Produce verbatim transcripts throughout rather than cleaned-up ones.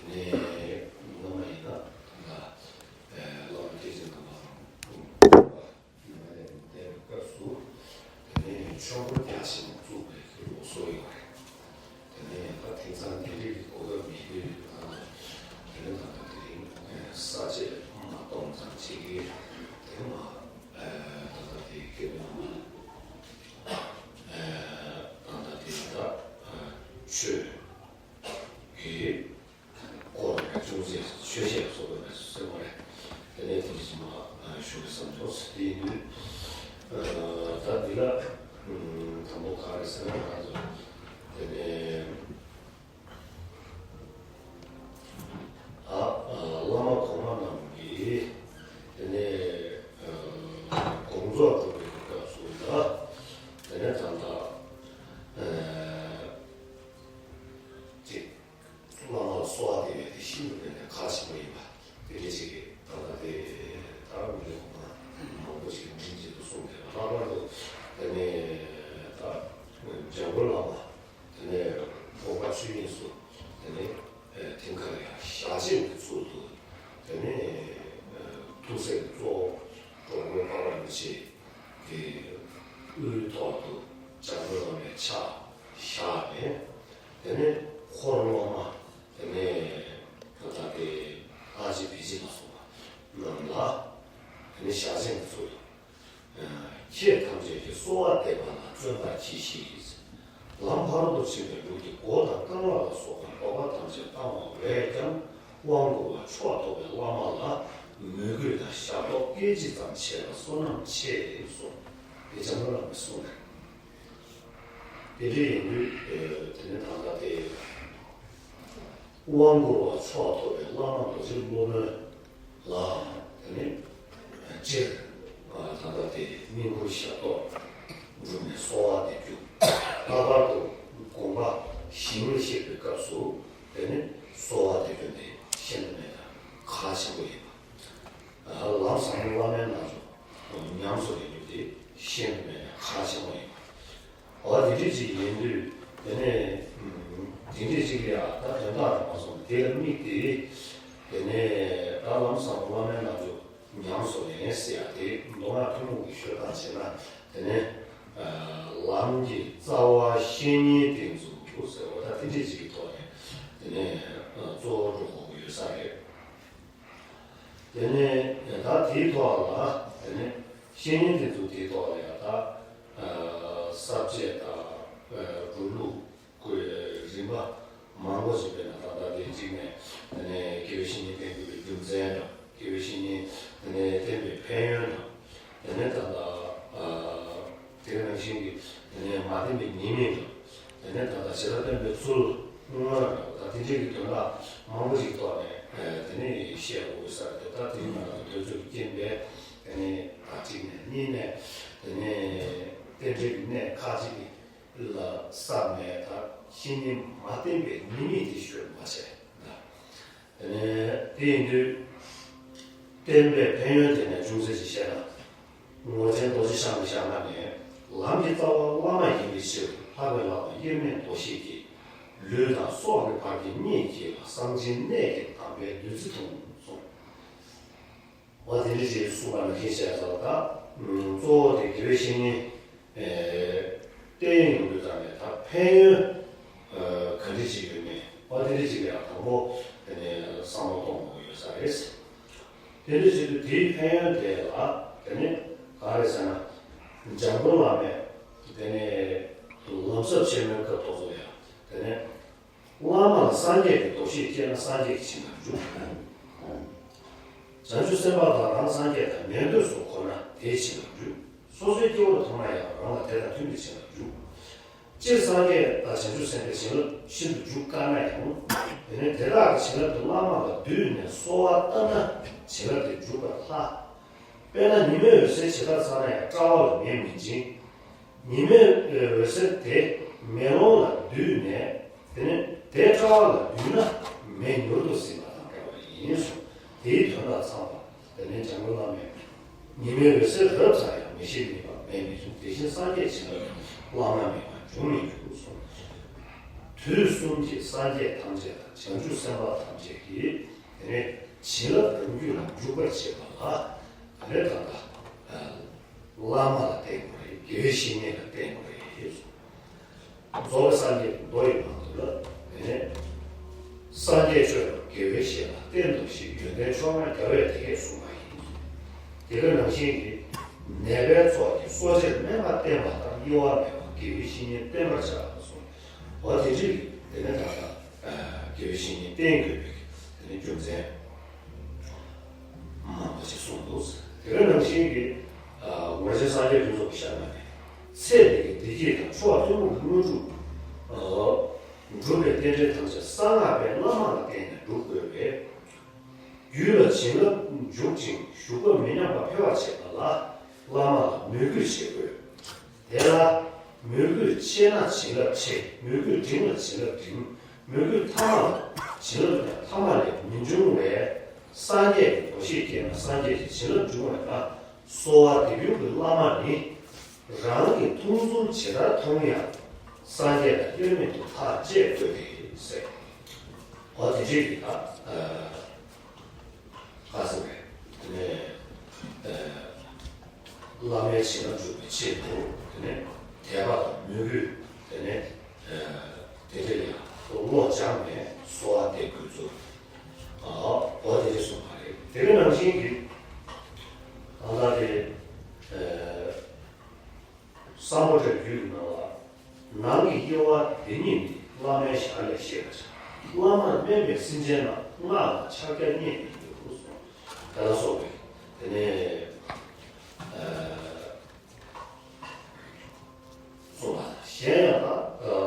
དེ་ནས་སྔོན་མ་ཡིན་ན་ད་ལྟ་བླ་མ་སྐྱེས་ཆེན་དམ་པ་དང་། ཉི་མ་ལས་འདས་པའི་སྐབས་སུ། དེ་ནས་ཆོས་འཁོར་རྒྱ་ཆེན་པོ་བཙུགས་པའི་ལུགས་སྲོལ་ཡོད་རེད། དེ་ནས་ད་དེང་སང་དེ་འདྲའི་གོ་སྐབས་མེད་དུས། ད་དེ་ནས་ད་ལྟ་དེ་རིང་ས་བཅད་མ་སྟོང་ཙམ་བྱེད་ཀྱི། དེ་མ་ད་ལྟ་དེ་སྐད་ནང་ད་ལྟ་དེ་ད་ཆོས་ཀྱི་སྐོར་ལ་ཅུང་ཟད་ཆོས་བཤད་སོགས་པའི་གསུང་བ་རེད། དེ་ནས་དེ་ཕྱི་མ་ཞུ་གི་བསམ་སོང་། དེ་ཡིན་དུས་ད་འདི་ལ་དང་པོ་ག་རེ་ཟེར་ན། ང་ཚོ་དེ་ནས་ད་བླ་མ་གོང་མ་རྣམས་ཀྱིས་དེ་ནས་དགོངས་རྫོགས་སྒྲུབ་པའི་སྐབས་སུ་ལ། དེ་ནས་ད་ལྟ་ཅིག་བླ་མ་ལ་གསོལ་བ་འདེབས་པ་དེ་ཤིན་ཏུ་ནས་ཁག་ཆེན་པོ་ཡིན་པ། དེ་འདྲ་ཞིག་གིས་ད་ལྟ་དེ་ད་མི་ལོ་མང་པོ་ཞིག་མགྲིན་གཅིག་ཏུ་གསུངས་ཏེ། ལྷག་པར་དུ་དེ་ནས་ད་འཇམ་མགོན་བླ་མ། དེ་ནས་དགོངས་པ་ཆོས་དབྱིངས་སུ། དེ་ནས་དེང་སྐབས་ཡང་ཞལ་ཆེམས་ཀྱི་ཚུལ་དུ། དེ་ནས་ཐུགས་སྲས་ཀྱི་གཙོ་བོ་འགྲོ་མགོན་འཕགས་པ་རིན་པོ་ཆེ་གི་དབུའི་ཐོག་ཏུ་འཇམ་མགོན་བླ་མའི་ཕྱག་བཞག་ནས། དེ་ནས་འཁོར་སློབ་མ། དེ་ནས་ད་ལྟ་དེ་ཨ་ཕྱི་བི་ཕྱི་ལ་སོགས་པ་རྣམས་ལ། དེ་ནས་ཞལ་ཆེམས་ཀྱི་ཚུལ་དུ། ཁྱེད་ཐམས་ཅད་ཀྱིས་གསོལ་བ་འདེབས་པ་ལ་བརྩོན་པར་གྱིས་ཤིག། ལམ་ཕ་རོལ་ཏུ་ཕྱིན་པའི་ལུགས་ཀྱི་སྒོ་དང་རྐང་ལག་ལ་སོགས་པ་ལྡོག་པ་ཐམས་ཅད་བཏང་བ་བས་ཀྱང་དབང་བསྐུར་བ་མཆོག་ཐོབ་པའི་བླ་མ་ལ་མོས་གུས་དང་ཞབས་ཏོག་སྐད་ཅིག་ཙམ་བྱས་ལ་བསོད་ནམས་ཆེ་གསུངས། དེ་འཇམ་མགོན་བླ་མའི་གསུང་རེད། དེ་འདྲ་ཡིན་དུས་དེ་ནས་ད་ལྟ་དེ། དབང་བསྐུར་བ་མཆོག་ཐོབ་པའི་བླ་མ་རྡོ་རྗེ་སློབ་དཔོན་ལ། དེ་ནས་སྤྱིར་ད་ལྟ་དེ་བསྙེན་བཀུར་ཞབས་ཏོག་སྒྲུབ་ནས་གསོལ་བ་འདེབས་རྒྱུ། ལྷག་པར་དུ་དགོངས་པ་ཞིང་ལ་གཤེགས་པའི་སྐབས་སུ་དེ་ནས་གསོལ་བ་འདེབས་རྒྱུ་འདི་ཤིན་ཏུ་ནས་ཁག་ཆེན་པོ་ཡིན་པ། ལམ་ཟབ་མོ་བླ་མའི་རྣལ་འབྱོར་ཉམས་སུ་ལེན་རྒྱུ་དེ་ཤིན་ཏུ་ནས་ཁག་ཆེན་པོ་ཡིན་པ། འོ་དེ་འདྲ་ཅིག་ཡིན་དུས། དེ་ནས་དེ་འདྲ་ཅིག་ལ་ཡང་ད་དོན་དག་རེད་མ་སོང་། དེ་ལ་དམིགས་ཏེ། དེ་ནས་ད་ལམ་ཟབ་མོ་བླ་མའི་རྣལ་འབྱོར་ཉམས་སུ་ལེན་ཟེར་ཡ་དེ། མདོ་སྔགས་ཐུན་མོང་གི་ཤོད་སྟངས་བྱས་ན། དེ་ནས་ལམ་གྱི་རྩ་བ་བཤེས་གཉེན་བསྟེན་ཚུལ་ཟེར་བ་ད་དེ་འདྲ་ཅིག་གི་ཐོག་ནས་དེ་ནས་གཙོ་བོ་འགྲོ་དགོས་ཀྱི་ཡོད་ས་རེད། དེ་ནས་ད་དེའི་ཐོག་ལ། དེ་ནས་བཤེས་གཉེན་དེ་ཚོ་དེའི་ཐོག་ལ་ཡང་ད་ས་བཅད་དང་སྒྲུབ་ལུགས་ཀྱི་རིམ་པ་མང་པོ་ཞིག་སྤེལ་ན། ད་ལྟ་དེ་གཅིག་ནས་དེ་ནས་དགེ་བའི་བཤེས་གཉེན་བསྟེན་དགོས་པའི་རྒྱུ་མཚན་དང་། དགེ་བའི་བཤེས་གཉེན་དེ་ནས་བསྟེན་པའི་ཕན་ཡོན་དང་། དེ་ནས་ད་ལྟ་དེ་རང་བཞིན་གྱིས་དེ་ནས་མ་བསྟེན་པའི་ཉེས་དམིགས་དང་། དེ་ནས་ད་ལྟ་བྱེ་བྲག་སྟོན་པའི་ཚུལ་དངོས་རང་དང་། ད་དེ་འདྲའི་གི་དོན་དག་མང་པོ་ཞིག་ཐོག་ནས་དེ་ནས་བཤད་དགོས་ས་རེད། ད་དེ་ནས་ང་ཚོ་དུས་ཚོད་ཀྱི་རྐྱེན་པས་དེ་ནས་ད་གཅིག་ནས་གཉིས་ནས་དེ་ནས་རྟེན་འབྲེལ་གྱི་གནད་ཁག་ཅིག་ལ་བསམ་ནས། ད་བཤེས་གཉེན་མ་བསྟེན་པའི་ཉེས་དམིགས་དེ་ཤོད་མ་བྱས། དེ་ནས་དེ་ཡིན་དུས་བསྟེན་པའི་ཕན་ཡོན་དེ་ནས་ཅུང་ཟད་ཅིག་བཤད་ན། ངོར་ཆེན་རྡོ་རྗེ་འཆང་གི་ཞལ་སྔ་ནས། ལམ་གྱི་རྩ་བ་བླ་མ་ཡིན་པའི་ཕྱིར། ལྷག་པའི་ལམ་དུ་དབྱེར་མེད་མདོ་ཤེས་ཀྱིས། ལུས་དང་སྲོག་གི་བར་གྱི་གཉེན་གྱིས་ལ། གསང་ཆེན་གནད་ཀྱི་དམ་པའི་བདུད་རྩི་འཐུང་གསུངས། འོ་དེ་འདྲ་ཞིག་གསུངས་པ་ནང་བཞིན་བྱས་ཙང་། ད་གཙོ་བོ་དེ་དགེ་བའི་བཤེས་གཉེན་བསྟེན་ཡོང་དུས་ཙམ་ནས་ད་ཕན་ཡོན་ག་འདྲ་ཞིག་ཡོད་མེད། འོ་དེ་འདྲ་ཞིག་ལ་ཡང་དང་པོ་དེ་ནས་བསམ་བློ་གཏོང་དགོས་ཡོད་ས་རེད། དེ་འདྲ་བྱེད་དུས་དེའི་ཕན་ཡོན་དེ་ལ་དེ་ནས་ག་རེ་ཟེར་ན། འཇམ་མགོན་བླ་མས་དེ་ནས་ལམ་ཟབ་ཆེན་མོའི་སྐབས་ཐོག་ཚོ་ཡང་དེ་ནས། བླ་མ་ལ་སངས་རྒྱས་ཀྱི་འདུ་ཤེས་སྐྱེས་ན་སངས་རྒྱས་ཀྱི་བྱིན་རླབས་འཇུག། བྱང་ཆུབ་སེམས་དཔའ་དང་རང་སངས་རྒྱས་དང་ཉན་ཐོས་སུ་གོ་ན་དེའི་བྱིན་རླབས་འཇུག། སོ་སོའི་སྐྱེ་བོ་ལ་མཐོང་ན་ཡང་རང་ལ་དེ་དང་མཐུན་པའི་བྱིན་རླབས་འཇུག། སྤྱིར་སངས་རྒྱས་དང་བྱང་ཆུབ་སེམས་དཔའི་བྱིན་རླབས་ཤིན་ཏུ་འཇུག་དཀའ་ན་ཡང་། དེ་ནས་དེ་དག་གི་བྱིན་རླབས་དེ་བླ་མ་ལ་བསྡུས་ནས་གསོལ་བ་བཏབ་ན་བྱིན་རླབས་དེ་འཇུག་པར་སླ། དཔེར་ན་ཉི་མའི་འོད་ཟེར་ཇི་ལྟར་ཚ་ན་ཡང་། སྐྲག་པ་ལ་མེ་མི་འབྱིན། ཉི་མའི་འོད་ཟེར་དེ་མེ་ལོང་ལ་བསྡུས་ནས། དེ་ནས་དེ་སྐྲག་པ་ལ་བསྡུས་ན་མེ་མྱུར་དུ་ཟིན་པ་དང་འདྲ་བ་ཡིན་གསུངས། དེའི་དོན་དང་འཚམས་པ། དེ་ནས་འཇམ་མགོན་བླ་མས། ཉི་མའི་འོད་ཟེར་རབ་ཚ་ཡང་། མེ་ཤེས་མེད་པར་མེ་མི་འབྱུང་། དེ་བཞིན་སངས་རྒྱས་བྱིན་རླབས་ཀྱིས། བླ་ན་མེད་པ་འབྱུང་མི་འགྱུར་གསུངས། དུས་གསུམ་གྱི་སངས་རྒྱས་ཐམས་ཅད་དང་། བྱང་ཆུབ་སེམས་དཔའ་ཐམས་ཅད་ཀྱིས། དེ་ནས་བྱིན་རླབས་རང་རྒྱུད་ལ་འཇུག་པར་བྱེད་པ་ལ། དེ་ནས་ད་ལྟ་བླ་མ་ལ་བརྟེན་དགོས་རེད། དགེ་བའི་བཤེས་གཉེན་ལ་བརྟེན་དགོས་རེད། རྫོགས་པའི་སངས་རྒྱས་ཀྱི་མདོ་ཡི་ནང་དུ་ལ། དེ་ནས་སངས་རྒྱས་སྤྱོད་པ་དགེ་བའི་བཤེས་ལ་བསྟེན་ཏོ་ཞེས། ཡོན་ཏན་མཆོག་དམན་རྒྱལ་བས་དེ་སྐད་གསུངས་པ་ཡིན། དེ་ག་ནང་བཞིན་གྱི། ནད་པའི་ཚོགས་ཀྱིས་གསོ་བྱེད་སྨན་པ་བསྟེན་པ་ལྟར། གཡེལ་བ་མེད་པར་དགེ་བའི་བཤེས་གཉེན་བསྟེན་པར་བྱ་གསུངས། འོ་དེ་འདྲའི་དེ་ནས་ད་ལྟ་དགེ་བའི་བཤེས་གཉེན་བསྟེན་དགོས་པའི་དེ་ནས་རྒྱུ་མཚན་མང་པོ་ཞིག་གསུངས་འདུག། དེ་ག་ནང་བཞིན་གྱི། ཨ། ཝེར་ཇི་སངས་རྒྱས་ཕུན་ཚོགས་ཀྱི་ཞལ་སྔ་ནས། ཚེ་འདི་གའི་བདེ་སྐྱིད་དང་། འཁོར་བ་ཐུན་མོང་གི་དངོས་གྲུབ། ཨ། འགྲུབ་པའི་རྟེན་འབྲེལ་ཐམས་ཅད་གསང་སྔགས་པས་བླ་མ་ལ་བརྟེན་ནས་འགྲུབ་དགོས་པས། རྒྱུད་ལ་བྱིན་རླབས་འཇུག་ཅིང་ཞུགས་པ་མི་ཉམས་པར་འཕེལ་བར་བྱེད་པ་ལ་བླ་མ་ལ་མོས་གུས་བྱེད་དགོས། དེ་ལ་མོས་གུས་ཆེ་ན་བྱིན་རླབས་ཆེ། མོས་གུས་འབྲིང་ལ་བྱིན་རླབས་འབྲིང་། མོས་གུས་ཐ་མ་ལ་བྱིན་རླབས་ཀྱང་ཐ་མ་ལས་མི་འབྱུང་བས། སངས་རྒྱས་ཀྱི་དོ་ཤལ་སྐྱེས་ན་སངས་རྒྱས་ཀྱི་བྱིན་རླབས་འབྱུང་བས་ན། གསོལ་བ་འདེབས་ཡུལ་གྱི་བླ་མ་ནི། རང་གི་མཐོང་ཚུལ་ཇི་ལྟར་མཐོང་ཡང་། སངས་རྒྱས་ལ་དབྱེར་མེད་དུ་ཐག་བཅད་དགོས་ཏེ་ཟེར། འོ་དེ་འདྲའི་གི་ད། ཨ། ཁ་སང་རེད། དེ་ནས་ཨ། བླ་མའི་བྱིན་རླབས་འཇུག་པའི་ཆེད་དུ། དེ་ནས་དད་པ་དང་མོས་གུས། དེ་ནས་ཨ། དེ་འདྲ་ཡང་བློ་སྦྱངས་ནས་གསོལ་བ་འདེབས་དགོས་ཚུལ། ཨ། འོ་དེ་འདྲ་གསུངས་པ་རེད། དེ་ག་ནང་བཞིན་གྱི་ད་ལྟ་དེ་ཨ། སམ་བྷོ་ཊའི་རྒྱུད་ཀྱི་ནང་ལ། ནང་གི་དབྱེ་བ་འདི་ཉིད་ནི། བླ་མའི་ཞར་ལས་ཤེས་པར་བྱ། བླ་མར་སྨན་པས་སེམས་ཅན་རྣམས། སྔགས་ལ་ཕྱག་རྒྱ་བསྙེན་མི་འགྱུར་གསུངས། དེ་ལ་སོགས་པའི་དེ་ནས་ཨ། གསུངས་པ་དང་། གཞན་ཡང་ད་ཨ།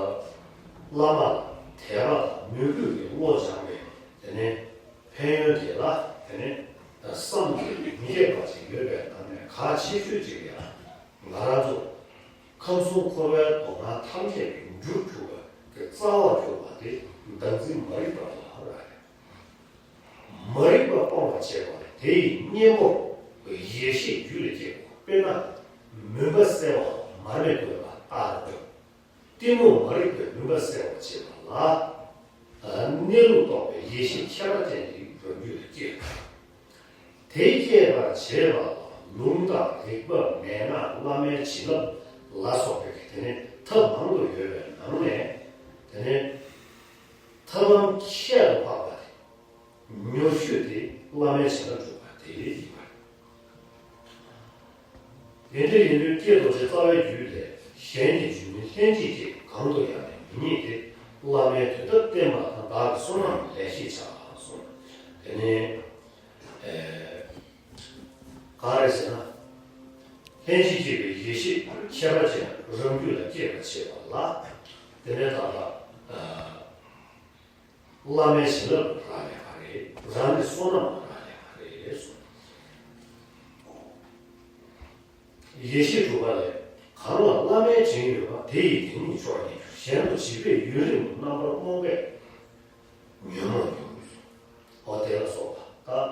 བླ་མ་ལ་དད་པ་དང་མོས་གུས་ཀྱི་བློ་སྦྱངས་པས། དེ་ནས་ཕན་ཡོན་དེ་ལ་དེ་ནས་བསམ་གྱིས་མི་ཁྱབ་པ་ཞིག་ཡོད་པའི་ནང་ནས་གལ་ཆེ་ཤོས་ཅིག་ཡང་། ང་རང་ཚོ་ཁམས་གསུམ་འཁོར་བའི་སྡུག་བསྔལ་ཐམས་ཅད་ཀྱི་རྒྱུར་གྱུར་པ་གི་རྩ་བར་གྱུར་པ་དེ་བདག་འཛིན་མ་རིག་པ་ལ་རག་ལས། མ་རིག་པ་སྤོང་བར་བྱེད་པ་དེ་ཡི་གཉེན་པོ་ཡེ་ཤེས་རྒྱུད་ལ་སྐྱེ་དགོས། དཔེར་ན་མུན་པ་སེལ་བ་མར་མེ་བསྐོལ་བ་ལྟར་དགོས། གཏི་མུག་མ་རིག་པའི་མུན་པ་སེལ་བར་བྱེད་པ་ལ། གནས་ལུགས་རྟོགས་པའི་ཡེ་ཤེས་ཁྱད་པར་ཅན་ཞིག་རང་རྒྱུད་ལ་སྐྱེ་དགོས། དེ་སྐྱེད་པར་བྱེད་པ་ལ་ལུང་དང་རིགས་པ། མན་ངག་བླ་མའི་བྱིན་རླབས་ལ་སོགས་པའི་དེ་ནས་ཐབས་མང་དུ་ཡོད་པའི་ནང་ནས། དེ་ནས་ཐབས་ལམ་ཁྱད་དུ་འཕགས་པ་དེ། མྱུར་ཤོས་དེ་བླ་མའི་བྱིན་རླབས་འཇུག་པ་དེ་ཡིན་པ། དེ་འདྲ་ཡིན་དུས་ཀྱེ་རྡོ་རྗེ་རྩ་བའི་རྒྱུད་ལས། གཞན་གྱི་རྒྱུད་ནི་ལྷན་ཅིག་སྐྱེས། གང་དུ་ཡང་ནི་མི་རྙེད་དེ། བླ་མའི་དོན་དག་བསྟན་པ་དང་། བདག་གི་བསོད་ནམས་ལས་ཤེས་བྱ་གསུངས། དེ་ནས་ཨེ། ག་རེ་ཟེར་ན། ལྷན་ཅིག་སྐྱེས་པའི་ཡེ་ཤེས་ཁྱད་པར་ཅན་རང་རྒྱུད་ལ་སྐྱེད་པར་བྱེད་པ་ལ། དེ་ནས་ད་ལྟ་ཨ། བླ་མའི་བྱིན་རླབས་ལ་རག་ལས་པ་རེད། རང་གི་བསོད་ནམས་ལ་རག་ལས་པ་རེད་གསུངས། ཡེ་ཤེས་དྲུག་པ་ལས། གང་ལ་བླ་མའི་དྲིན་ཡོད་པ། དེ་ཡི་དེ་ཉིད་མཆོག་རྙེད་འགྱུར། གཞན་དུ་བྱིས་པས་ཡུན་རིང་དུ། རྣམ་པར་རྨོངས་པས་ཉོན་མོངས་འགྱུར་གསུངས། འོ་དེ་ལ་སོགས་པ་ད་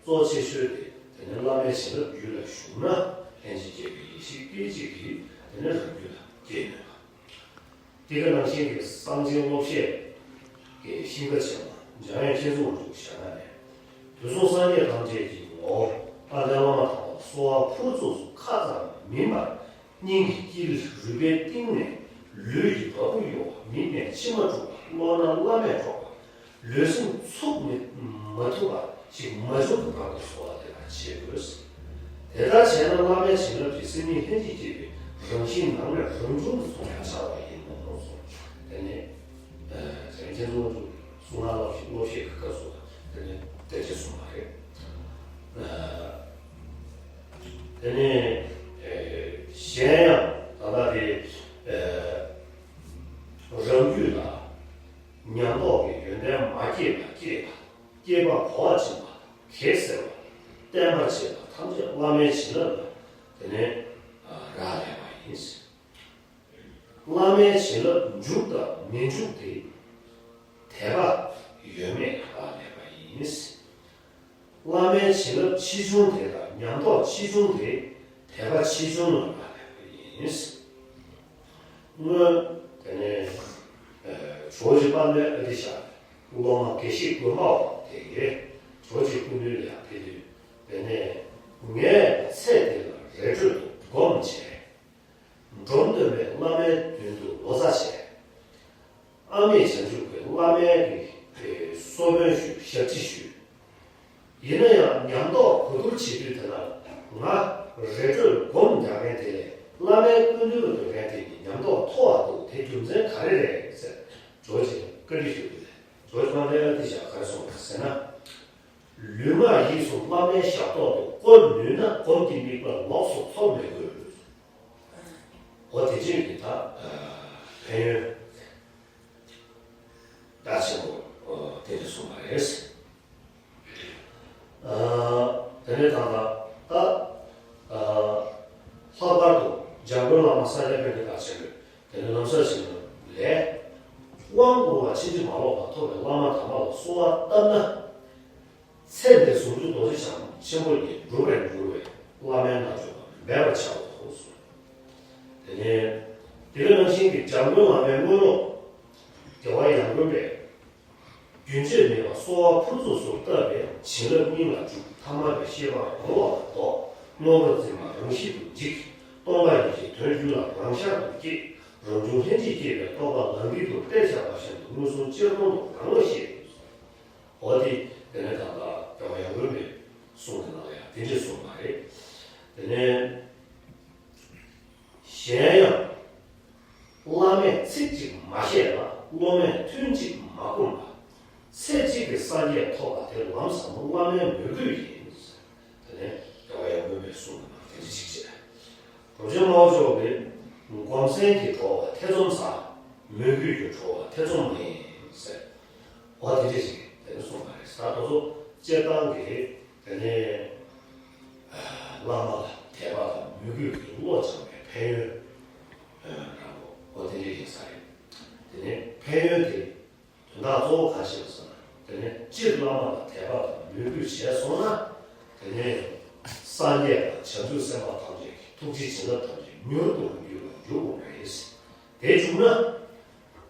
གཙོ་ཆེ་ཤོས་དེ། དེ་ནས་བླ་མའི་བྱིན་རླབས་རྒྱུད་ལ་ཞུགས་ན། ལྷན་ཅིག་སྐྱེས་པའི་ཡེ་ཤེས་སྐད་ཅིག་གིས་དེ་ནས་རང་རྒྱུད་ལ་སྐྱེས་ནུས་པ། དེ་ག་ནང་བཞིན་གྱི་གསང་ཆེན་སློབ་བཤད་ཀྱི་ཤིང་རྟ་ཆེན་པོ་འཇམ་དབྱངས་མཁྱེན་བརྩེ་དབང་ཕྱུག་གི་ཞལ་སྔ་ནས། དུས་གསུམ་སངས་རྒྱས་ཐམས་ཅད་ཀྱི་ངོ་བོ་དཔལ་ལྡན་བླ་མ་དམ་པ་གསོལ་བ་ཕུར་ཚུགས་སུ་ཁ་ཙམ་མིན་པར། སྙིང་གི་དཀྱིལ་རུས་པའི་གཏིང་ནས་ལུས་ཀྱི་བ་སྤུ་གཡོ་བ། མིག་ནས་མཆི་མ་འཁྲུགས་པ། བློ་སྣ་བླ་མེད་འཁྲུགས་པ། ལུས་སེམས་ཚུགས་མི་མ་ཐུབ་པ་ཞིག་མ་བྱུང་བར་དུ་གསོལ་བ་འདེབས་པར་བྱེད་དགོས། དེ་ལྟར་བྱས་ན་བླ་མའི་བྱིན་རླབས་ཀྱིས་སེམས་ཉིད་ལྷན་ཅིག་སྐྱེས་པའི་རང་བཞིན་ནང་ནས་རང་བྱུང་དུ་ཚོགས་པར་བྱ་བ་ཡིན་ནོ་གསུངས། དེ་ནས་ཨ་འཇམ་དབྱངས་མཁྱེན་བརྩེ་དབང་ཕྱུག་གསུང་ངག་བསླབ་བཤད་སློབ་བཤད་ཀྱི་སྐབས་སུ་དེ་ནས་དེ་འདྲ་གསུངས་པ་རེད། ཨ་དེ་ནས་ཨ་གཞན་ཡང་ད་ལྟ་དེ་ཨ་རང་རྒྱུད་ལ་ཉམས་རྟོགས་ཀྱི་ཡོན་ཏན་མ་སྐྱེས་པ་སྐྱེས་པ། སྐྱེས་པ་གོ་བ་སྦྱིན་པ་དང་གེགས་སེལ་བ། བརྟན་པར་བྱེད་པ། ཐ་ བླ་མའི་བྱིན་རླབས་ལ་དེ་ནས་རག་ལས་པ་ཡིན། བླ་མའི་བྱིན་རླབས་འཇུག་དང་མི་འཇུག་དེ་དད་པ་ཡོད་མེད་ལ་རག་ལས་པ་ཡིན། བླ་མའི་བྱིན་རླབས་ཆེ་ཆུང་དེ་དང་ཉམས་རྟོགས་ཆེ་ཆུང་དེ་དད་པ་ཆེ་ཆུང་ལ་རག་ལས་པ་ཡིན། སྔོན་དེ་ནས་ཇོ་བོ་རྗེ་དཔལ་ལྡན་ཨ་ཏི་ཤ་སློབ་མ་དགེ་བཤེས་དགོན་པ་བ་དེ་གས་ཇོ་བོ་རྗེ་སྐུ་མདུན་ལ་ཡང་ཕེབས་དུས། དེ་ནས་ངས་ཚེ་འདི་ལ་རི་ཁྲོད་དུ་སྒོམ་བྱས། འབྲོམ་སྟོན་པས་བླ་མའི་མདུན་དུ་ལོ་ཙཱ་བྱས། ཨ་མེས་བྱང་ཆུབ་ཀྱིས་བླ་མའི་གི་གསོལ་དཔོན་ཞུས། ཞབས་ཕྱི་ཞུས། ཡིན་ན་ཡང་ཉམས་རྟོགས་གོ་བསྡུར་བྱེད་དུས་དེ་ན། ང་རི་ཁྲོད་སྒོམ་རྒྱག་མཁན་དེ་ལས་བླ་མའི་སྐུ་མདུན་ལ་སྡོད་མཁན་དེ་གཉིས་ཉམས་རྟོགས་མཐོ་བ་འདུག་དེ་རྒྱུ་མཚན་ག་རེ་རེད་ཟེར་ཇོ་བོ་རྗེ་བཀའ་འདྲི་ཞུ་དུས། ཇོ་བོ་རྗེ་དཔལ་ལྡན་ཨ་ཏི་ཤ་ག་རེ་གསུངས་པ་ཟེར་ན། ལུས་ངག་ཡིད་གསུམ་བླ་མའི་ཞབས་ཏོག་ཏུ་བཀོལ་ནུས་ན་སྒོམ་གྱི་དམིགས་པ་ལོགས་སུ་འཚོལ་མི་དགོས། འོ་དེ་ཅན་གྱི་ད་ཕན་ཡོན་རྒྱ་ཆེན་པོ་དེ་འདྲ་གསུངས་པ་རེད། དེ་ནས་ད་ལྟ་ད་ལྷག་པར་དུ་འཇམ་མགོན་བླ་མ་ས་སྐྱ་པཎྜི་ཏ་ཆེན་པོས་དེ་ནས་ལམ་སྲོལ་ཞིག་ནང་ལས། དབང་བསྐུར་བ་ཕྱིན་ཅི་མ་ལོག་པ་ཐོབ་པའི་བླ་མ་དམ་པ་ལ་གསོལ་བ་བཏབ་ན། ཚེ་འདིར་ཟུང་འཇུག་རྡོ་རྗེ་འཆང་ཆེན་པོ་ཉིད་འགྲུབ་པར་འགྱུར་བས་བླ་མའི་རྣལ་འབྱོར་པ་མེད་པར་བྱའོ་གསུངས། དེ་ནས་དེ་ག་ནང་བཞིན་གྱི་འཇམ་མགོན་བླ་མའི་དངོས་སློབ་རྒྱལ་བ་ཡང་དགོན་པས། རྒྱུན་ཆད་མེད་པར་གསོལ་བ་ཕུར་ཚུགས་སུ་བཏབ་པས་བྱིན་རླབས་སྙིང་ལ་འཇུག་ཐ་མལ་པའི་ཤེས་པ་རང་ལོག་ལ་ལྡོག་དངོས་པོར་འཛིན་པ་རང་བཞིན་དུ་འཇིག་སྟོང་པ་ཉིད་ཀྱི་དོན་རྒྱུད་ལ་རང་ཤར་དུ་སྐྱེས། རང་བྱུང་ལྷན་ཅིག་སྐྱེས་པའི་རྟོགས་པ་ལམ་འཁྲུལ་དུ་གཏད་བཞག་པ་བཞིན་དུ་མངོན་སུམ་སྤྱིར་སྟོང་དུ་རང་ལ་ཤེས། འོ་དེ་དེ་ནས་ད་ལྟ་རྒྱལ་བ་ཡང་དགོན་པའི་གསུང་གི་ནང་ལ་ཡང་དེ་འདྲས་གསུངས་པ་རེད། དེ་ནས་གཞན་ཡང་། བླ་མས་ཚིག་གཅིག་མ་བཤད་ལ། སློབ་མས་ཐུན་གཅིག་མ་བསྐུམ་ལ། ཚེ་གཅིག་གི་སངས་རྒྱས་ཐོབ་པ་དེ་ལམ་ཟབ་མོ་བླ་མའི་མོས་གུས་ཡིན། དེ་ནས་རྒྱལ་བ་ཡང་དགོན་པའི་གསུང་གི་ནང་དེ་འདྲ་ཞིག་བྱས། རྡོ་རྗེ་སློབ་མཆོག་གིས་སྒོམ་གསེང་གི་བྲོ་བ་ཐེ་ཚོམ་ཟ། མོས་གུས་ཀྱི་བྲོ་བ་ཐེ་ཚོམ་མེད་ཟེར། འོ་དེ་འདྲ་ཞིག་དེ་ནས་གསུངས་པ་རེད། ད་དེ་ཚོ་སྤྱིར་བཏང་གི་དེ་ནས་བླ་མ་ལ་དད་པ་དང་མོས་གུས་ཀྱི་བློ་སྦྱངས་པའི་ཕན་ཡོན་རང་པོ་འོ་དེ་འདྲ་ཡིན་ས་རེད། དེ་ནས་ཕན་ཡོན་དེ། དོན་དག་གཙོ་བོ་ག་ཞིག་ལ་སོང་ན། དེ་ནས་སྤྱིར་བླ་མ་ལ་དད་པ་དང་མོས་གུས་བྱས་སོང་ན། དེ་ནས་སངས་རྒྱས་དང་བྱང་ཆུབ་སེམས་དཔའ་ཐམས་ཅད་ཀྱི་ཐུགས་རྗེ་བྱིན་རླབས་ཐམས་ཅད་མྱུར་དུ་རང་རྒྱུད་ལ་འཇུག་འོང་བས། དེ་བྱུང་ན།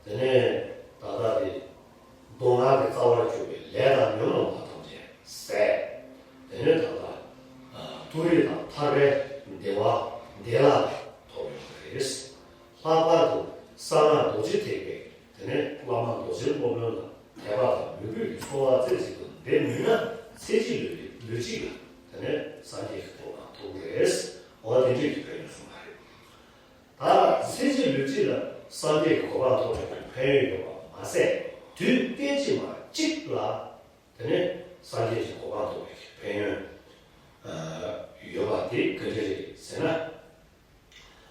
དེ་ནས་ད་ལྟ་དེ་མདོ་སྔགས་ཀྱི་རྩ་བར་གྱུར་པའི་ལས་དང་ཉོན་མོངས་པ་ཐམས་ཅད་ཟད། དེ་ནས་ད་ལྟ་མཐོ་རིས་དང་ཐར་པའི་བདེ་བ་བདེ་བླག་ཏུ་ཐོབ་ཡོང་བ་རེད། ལྷག་པར་དུ་གསང་སྔགས་རྡོ་རྗེ་ཐེག་པའི་དེ་ནས་བླ་མ་རྡོ་རྗེ་སློབ་དཔོན་ལ་དད་པ་དང་མོས་གུས་ཀྱི་ཚོར་བ་རྩེ་གཅིག་ཏུ་འདེབས་ནུས་ན། ཚེ་གཅིག་ལུས་ལུས་གཅིག་ལ་དེ་ནས་སངས་རྒྱས་ཀྱི་གོ་འཕང་ཐོབ་ཀྱི་རེད། འོ་དེ་འདྲས་ཀྱི་ཕན་ཡོན་གསུངས་པ་རེད། ད་ཚེ་གཅིག་ལུས་གཅིག་ལ་སངས་རྒྱས་ཀྱི་གོ་འཕང་ཐོབ་པའི་ཕན་ཡོན་ཡོད་པ་མ་ཟད། དུས་སྐད་ཅིག་མ་གཅིག་ལ་དེ་ནས་སངས་རྒྱས་ཀྱི་གོ་འཕང་ཐོབ་པའི་ཕན་ཡོན་ཡོད་པ་དེ་ག་འདྲ་རེད་ཟེར་ན།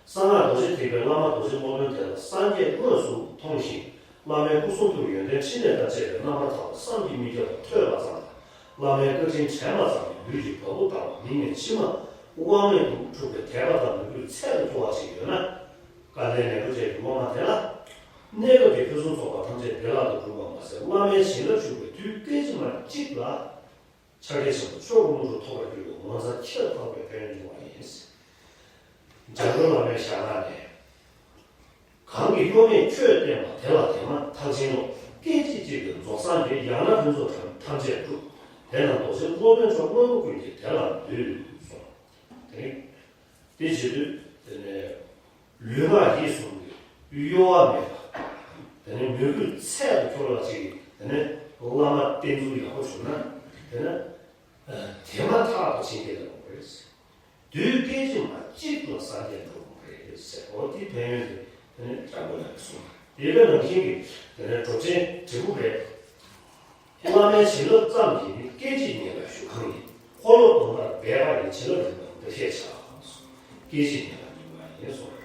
གསང་སྔགས་རྡོ་རྗེ་ཐེག་པའི་བླ་མ་རྡོ་རྗེ་སློབ་དཔོན་དེ་ལ་སངས་རྒྱས་དངོས་སུ་མཐོང་ཞིང་། བླ་མའི་སྐུ་གསུང་ཐུགས་ཡོན་ཏན་ཕྲིན་ལས་དང་བཅས་པའི་རྣམ་པར་དག་པ་བསམ་གྱིས་མི་ཁྱབ་པ་ཐོས་པ་ཙམ་དང་། བླ་མའི་བཀའ་དྲིན་དྲན་པ་ཙམ་གྱིས་ལུས་ཀྱི་བ་སྤུ་ལྡང་བ་མིག་ནས་མཆི་མ་དབང་མེད་དུ་འཁྲུགས་པའི་དད་པ་དང་མོས་གུས་ཚད་དུ་མཐོ་བ་ཞིག་ཡོད་ན། དཀའ་ལས་ངན་འགྲོ་བཅས་ཀྱི་སློབ་མ་དེ་ལ། གནས་སྐབས་ཀྱི་ཕུན་སུམ་ཚོགས་པ་ཐམས་ཅད་བདེ་བླག་ཏུ་འགྲུབ་པ་མ་ཟད། བླ་མའི་བྱིན་རླབས་ཞུགས་པའི་དུས་སྐད་ཅིག་མ་གཅིག་ལ། ཕྱག་རྒྱ་ཆེན་པོ་མཆོག་གི་དངོས་གྲུབ་ཐོབ་པར་འགྱུར་བའི་ངོ་མཚར་ཁྱད་དུ་འཕགས་པའི་ཕན་ཡོན་འབྱུང་བ་ཡིན། འཇམ་མགོན་བླ་མའི་ཞལ་སྔ་ནས། གང་གིས་གཡོ་མེད་ཆོས་བསྟན་པ། དེ་ལ་དེ་མ་ཐག་ཆེན་ལོ། སྐད་ཅིག་གཅིག་གིས་རྫོགས་སངས་རྒྱས། ཡང་ན་ཕུན་ཚོགས་ཐམས་ཅད་འགྲུབ། དེས་ན་རྡོ་རྗེ་སློབ་དཔོན་མཆོག། དངོས་པོ་ཀུན་གྱི་དེ་ལ་འདུད་གསུངས། དེ་ནི། དེ་བྱེད་དུས་དེ་ནས་ལུས་ངག་ཡིད་གསུམ་གྱི་གཡོ་བ་མེད་པ། དེ་ནས་མོས་གུས་ཚད་དུ་འཁྱོལ་བ་ཅིག་གིས་དེ་ནས་བླ་མ་བསྟེན་ཚུལ་ཡག་པོ་བྱུང་ན། དེ་ནས་དེ་མ་ཐག་ཏུ་ཕྱིན་གྱི་ལོག་རེད། དུས་སྐད་ཅིག་མ་གཅིག་ལ་སངས་རྒྱས་འགྲུབ་རེད་ཟེར། འོ་དེ་ཕན་ཡོན་དེ་དེ་ནས་དྲང་པོ་ལ་གསུངས། དེ་ག་ནང་བཞིན་གྱི་དེ་ནས་གྲུབ་ཆེན་དྲིལ་བུ་རས། བླ་མའི་བྱིན་རླབས་ཙམ་གྱིས་ནི། སྐད་ཅིག་ཉིད་ལ་བཞུགས་གང་ཡིན། འཁོར་ལོ་སྟོང་ཕྲག་འབད་པ་ཡི། བྱིན་རླབས་རིམ་པར་འདི་ཤེས་བྱ། སྐད་ཅིག་ཉིད་ལ་ཉུང་བ་ཡིན་གསུངས།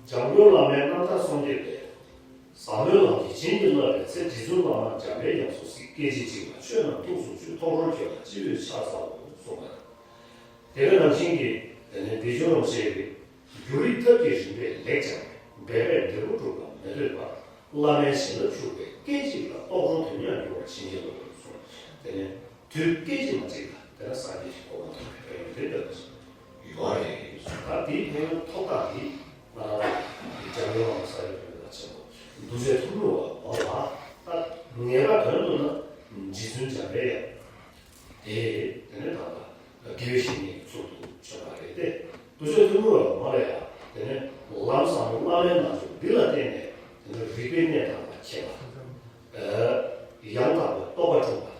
འཇམ་མགོན་བླ་མའི་རྣམ་ཐར་སངས་རྒྱས་པའི་ ཟབ་མོའི་ལམ་གྱིས་བྱིན་གྱིས་བརླབས་པའི་ཚེ། རྗེ་བཙུན་བླ་མ་འཇམ་པའི་དབྱངས་སུ་གཟིགས། སྐད་ཅིག་གཅིག་ལ་ཆོས་རྣམས་ཐུགས་སུ་ཆུད། ཐོབ་གྲོལ་ཁྱོད་ལ་སྤྱི་བོས་ཕྱག་འཚལ་ལོ། གསུངས་པ་དང་། དེ་ག་ནང་བཞིན་གྱི་དེ་ནས་བདེ་སྤྱོད་རིན་པོ་ཆེ་གི་རྒྱུ་རིག་ཐབས་ཀྱི་རིམ་པས་ལེགས་སྦྱངས་པས། འབད་པས་འབྲས་བུ་འགྲུབ་པ་མི་ལྷོད་པར། བླ་མའི་བྱིན་རླབས་ཕྱུག་པས་སྐད་ཅིག་ལ། རྟོགས་གྲོལ་དོན་ཡང་འགྱུར་བར་བྱིན་གྱིས་རློབས། གསུངས། དེ་ནས་དུས་སྐད་ཅིག་མ་གཅིག་ལ་དེ་ལ་སངས་རྒྱས་ཀྱི་གོ་འཕང་ཐོབ་པའི་ཕན་ཡོན་དེ་འདྲ་ཞིག་ཡོད་རེད། ད་དེའི་ཕན་ཡོན་ཐོབ་ཐང་འདི་ང་རང་ཚོ་འཇམ་མགོན་བླ་མ་ས་སྐྱ་པཎྜི་ཏ་ཆེན་པོ་རྡོ་རྗེ་ཐུན་མོང་བ་ལ། ད་ངེས་པ་དོན་དུ་ན་རྗེ་བཙུན་འཇམ་པའི་དབྱངས་དེ་དེ་ནས་ད་ལྟ་དགེ་བའི་བཤེས་གཉེན་གྱི་ཚུལ་དུ་བྱོན་པ་རེད་དེ། རྡོ་རྗེ་ཐུན་མོང་བ་ལ་ཡང་དེ་ནས་ལམ་ཟབ་མོ་བླ་མའི་རྣལ་འབྱོར་འདི་ལ་བརྟེན་ནས་དེ་ནས་རིག་པའི་གནས་དང་ལ་མཁས་པ། ཡང་དག་པའི་རྟོགས་པ་འཁྲུངས་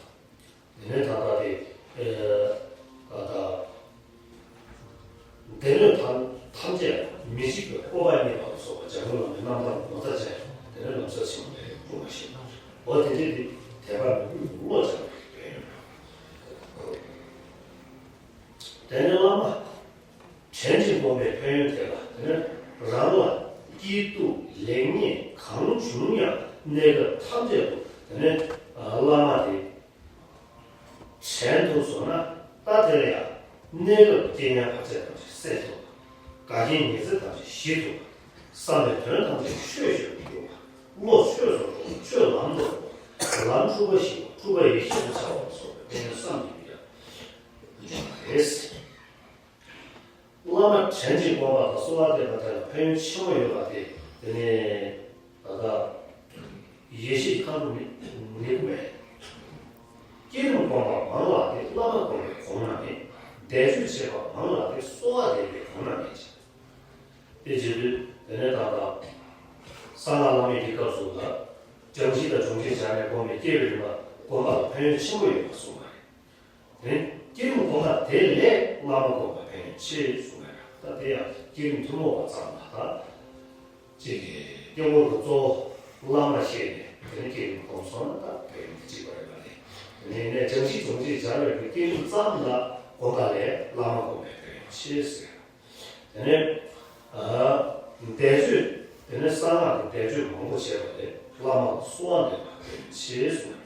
པ། དེ་ནས་ད་ལྟ་དེ། ཨེ། ད་ལྟ། སྡེ་སྣོད་ཐམས་ཐམས་ཅད་ལ་མི་འཇིགས་པའི་སྤོབས་པ་བརྙེས་པ་ལ་སོགས་པ་འཇམ་མགོན་བླ་མའི་རྣམ་ཐར་ངོ་མཚར་ཅན་དེ་ནས་ལམ་སྲོལ་ཆེན་མོ་ལས་སྤྲུལ་མ་ཞིག་འོ་དེ་འདྲས་དེ་དད་པ་མོས་གུས་བློ་སྦྱངས་པའི་ཕན་ཡོན། དེ་ནས་བླ་མ་དྲིན་ཅན་སྒོམ་པའི་ཕན་ཡོན་དེ་ལ་དེ་ནས་རང་ལ་སྐྱིད་སྡུག་ལེགས་ཉེས་གང་བྱུང་ཡང་གནས་སྐབས་ཐམས་ཅད་དུ་དེ་ནས་བླ་མ་དེ། དྲན་ཐུབ་སོང་ན་ད་དེ་ལ་ཡང་གནས་སྐབས་རྐྱེན་ངན་བར་ཆད་ཐམས་ཅད་སེལ་ཐུབ་པ། འགལ་རྐྱེན་ཉེན་ཚབས་ཐམས་ཅད་ཞི་ཐུབ་པ། བསམ་པའི་དོན་ཐམས་ཅད་ཆོས་བཞིན་དུ་འགྲུབ་པ། བློ་ཆོས་སུ་འགྲོ་བ། ཆོས་ལམ་དུ་འགྲོ་བ། ལམ་འཁྲུལ་པ་ཞི་བ། འཁྲུལ་པ་ཡེ་ཤེས་སུ་འཆར་བ་སོགས་པའི་ཕན་ཡོན་བསམ་གྱིས་མི་ཁྱབ་ཡོད་པ་རེད། བླ་མ་དྲིན་ཅན་སྒོམ་པ་དང་གསོལ་བ་འདེབས་པ་དེ་ལ་ཕན་ཡོན་ཆེན་པོ་ཡོད་པ་དེ་དེ་ནས་ད་ལྟ་ཡེ་ཤེས་མཁའ་འགྲོ་མི་མི་དགོས་པས། བསྐྱེད་རིམ་སྒོམ་པ་མང་ལ་དེ་བླ་མ་སྒོམ་པའི་གོང་ན་མེད། བཟླས་བརྗོད་བྱེད་པ་མང་ལ་དེ་གསོལ་བ་འདེབས་པའི་གོང་ན་མེད་ཅིང་། དེ་བྱེད་དུས་དེ་ནས་ད་ལྟ་གསང་སྔགས་བླ་མེད་ཀྱི་སྐབས་སུ་ལ་སྦྱང་གཞི་དང་སྦྱོང་བྱེད་སྦྱར་ནས་སྒོམ་པའི་བསྐྱེད་པའི་རིམ་པ་སྒོམ་པ་ལ་ཕན་ཡོན་ཆེན་པོ་ཡོད་པ་གསུངས་པ་རེད། དེ་བསྐྱེད་རིམ་སྒོམ་པ་དེ་ལས་བླ་མ་སྒོམ་པ་ཕན་ཡོན་ཆེ་གསུངས་པ་རེད། ད་དེ་ཡང་བསྐྱེད་རིམ་ཐུན་མོང་བ་ཙམ་ལ་ད་གཅིག་གི་དཀྱིལ་འཁོར་གྱི་གཙོ་བོ་བླ་མ་ཤེས་ནས་དེ་ནས་བསྐྱེད་རིམ་སྒོམ་སོང་ན་ད་ཕན་ཡོན་གཅིག་པ་རེད་པ་རེད། དེ་ནས་ནས་སྦྱང་གཞི་སྦྱོང་བྱེད་སྦྱར་བའི་བསྐྱེད་རིམ་ཙམ་ལ་སྒོམ་པ་ལས་བླ་མ་སྒོམ་པའི་ཕན་ཡོན་ཆེ་ཟེར། དེ་ནས་ཨ་བཟླས་བརྗོད། དེ་ནས་གསང་སྔགས་ཀྱི་བཟླས་བརྗོད་མང་པོ་བྱས་པ་ལས་བླ་མ་ལ་གསོལ་བ་འདེབས་པ་ཕན་ཡོན་ཆེ་གསུངས།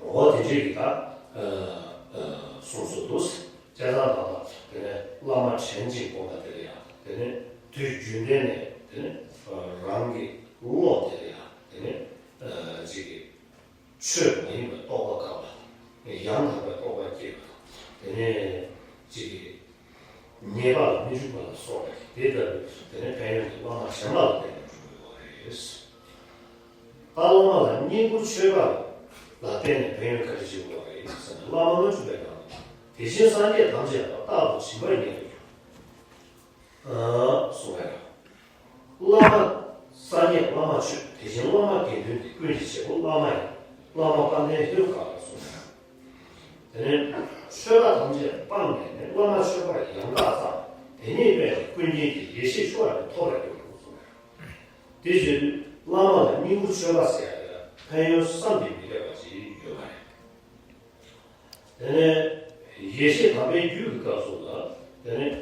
འོ་དེ་འདྲའི་གི་ད་ཨ་ཨ་གསུངས་སོ་འདུག། བྱས་ཙང་ད་ལྟ་དེ་ནས་བླ་མ་དྲིན་ཅན་སྒོམ་པ་དེ་ལ་ཡང་དེ་ནས་དུས་རྒྱུན་ལྡན་ནས་དེ་ནས་རང་གི་བློ་དེ་ལ་ཡང་དེ་ནས་ཨ་ཅིག་གི་ཆོས་མ་ཡིན་པའི་རྟོག་པ་བཀག་པ་དང་། ཡང་དག་པའི་རྟོགས་པ་སྐྱེས་པ་དང་། དེ་ནས་ཅིག་ཉེས་པ་ལ་མི་འཇུག་པ་ལ་སོགས་པ་དེ་ལྟ་བུའི་དེ་ནས་ཕན་ཡོན་དེ་བླ་མ་གཞན་པ་ལ་བརྟེན་ནས་འགྲུབ་ཀྱི་ཡོད་རེད། ད་བླ་མ་ལ་བསྙེན་བཀུར་མཆོད་པ་ལ་བརྟེན་ནས་ཕན་ཡོན་ག་རེ་ཅིག་ཡོད་རེད་ཟེར་ན། བླ་མ་ལྔ་བཅུ་པའི་ནང་དུ་དེ་བཞིན་སངས་རྒྱས་ཐམས་ཅད་ལ་རྟག་ཏུ་སྦྱིན་པ་ཉིད་དུ་གྱུར། གསུངས་པས། བླ་མ་སངས་རྒྱས་བླ་མ་མཆོད། དེ་བཞིན་བླ་མ་དགེ་འདུན་ཏེ། ཀུན་གྱི་བྱེད་པོ་བླ་མ་ཡིན། བླ་མ་དཔལ་ལྡན་ཧེ་རུ་ཀ་ལ་གསུངས་པས། དེ་ནས་མཆོད་པ་ཐམས་ཅད་སྤངས་ནས་ནི། བླ་མ་མཆོད་པ་ཡང་དག་བརྩམས། དེ་ཉིད་པས་ནི་ཀུན་མཁྱེན་གྱི། ཡེ་ཤེས་འཆར་བ་ནི་ཐོབ་པར་འགྱུར་གསུངས་པས། དེ་བྱེད་དུས་བླ་མ་ལ་བསྙེན་བཀུར་མཆོད་པ་ཟེར་ཡ་དེ་ལ་ཕན་ཡོན་བསམ་གྱིས་མི་ཁྱབ་པ་ཅིག་ཡོད་པ་རེད། དེ་ནས་ཡེ་ཤེས་དམ་པའི་རྒྱུད་ཀྱི་སྐབས་སུ་ལ། དེ་ནས་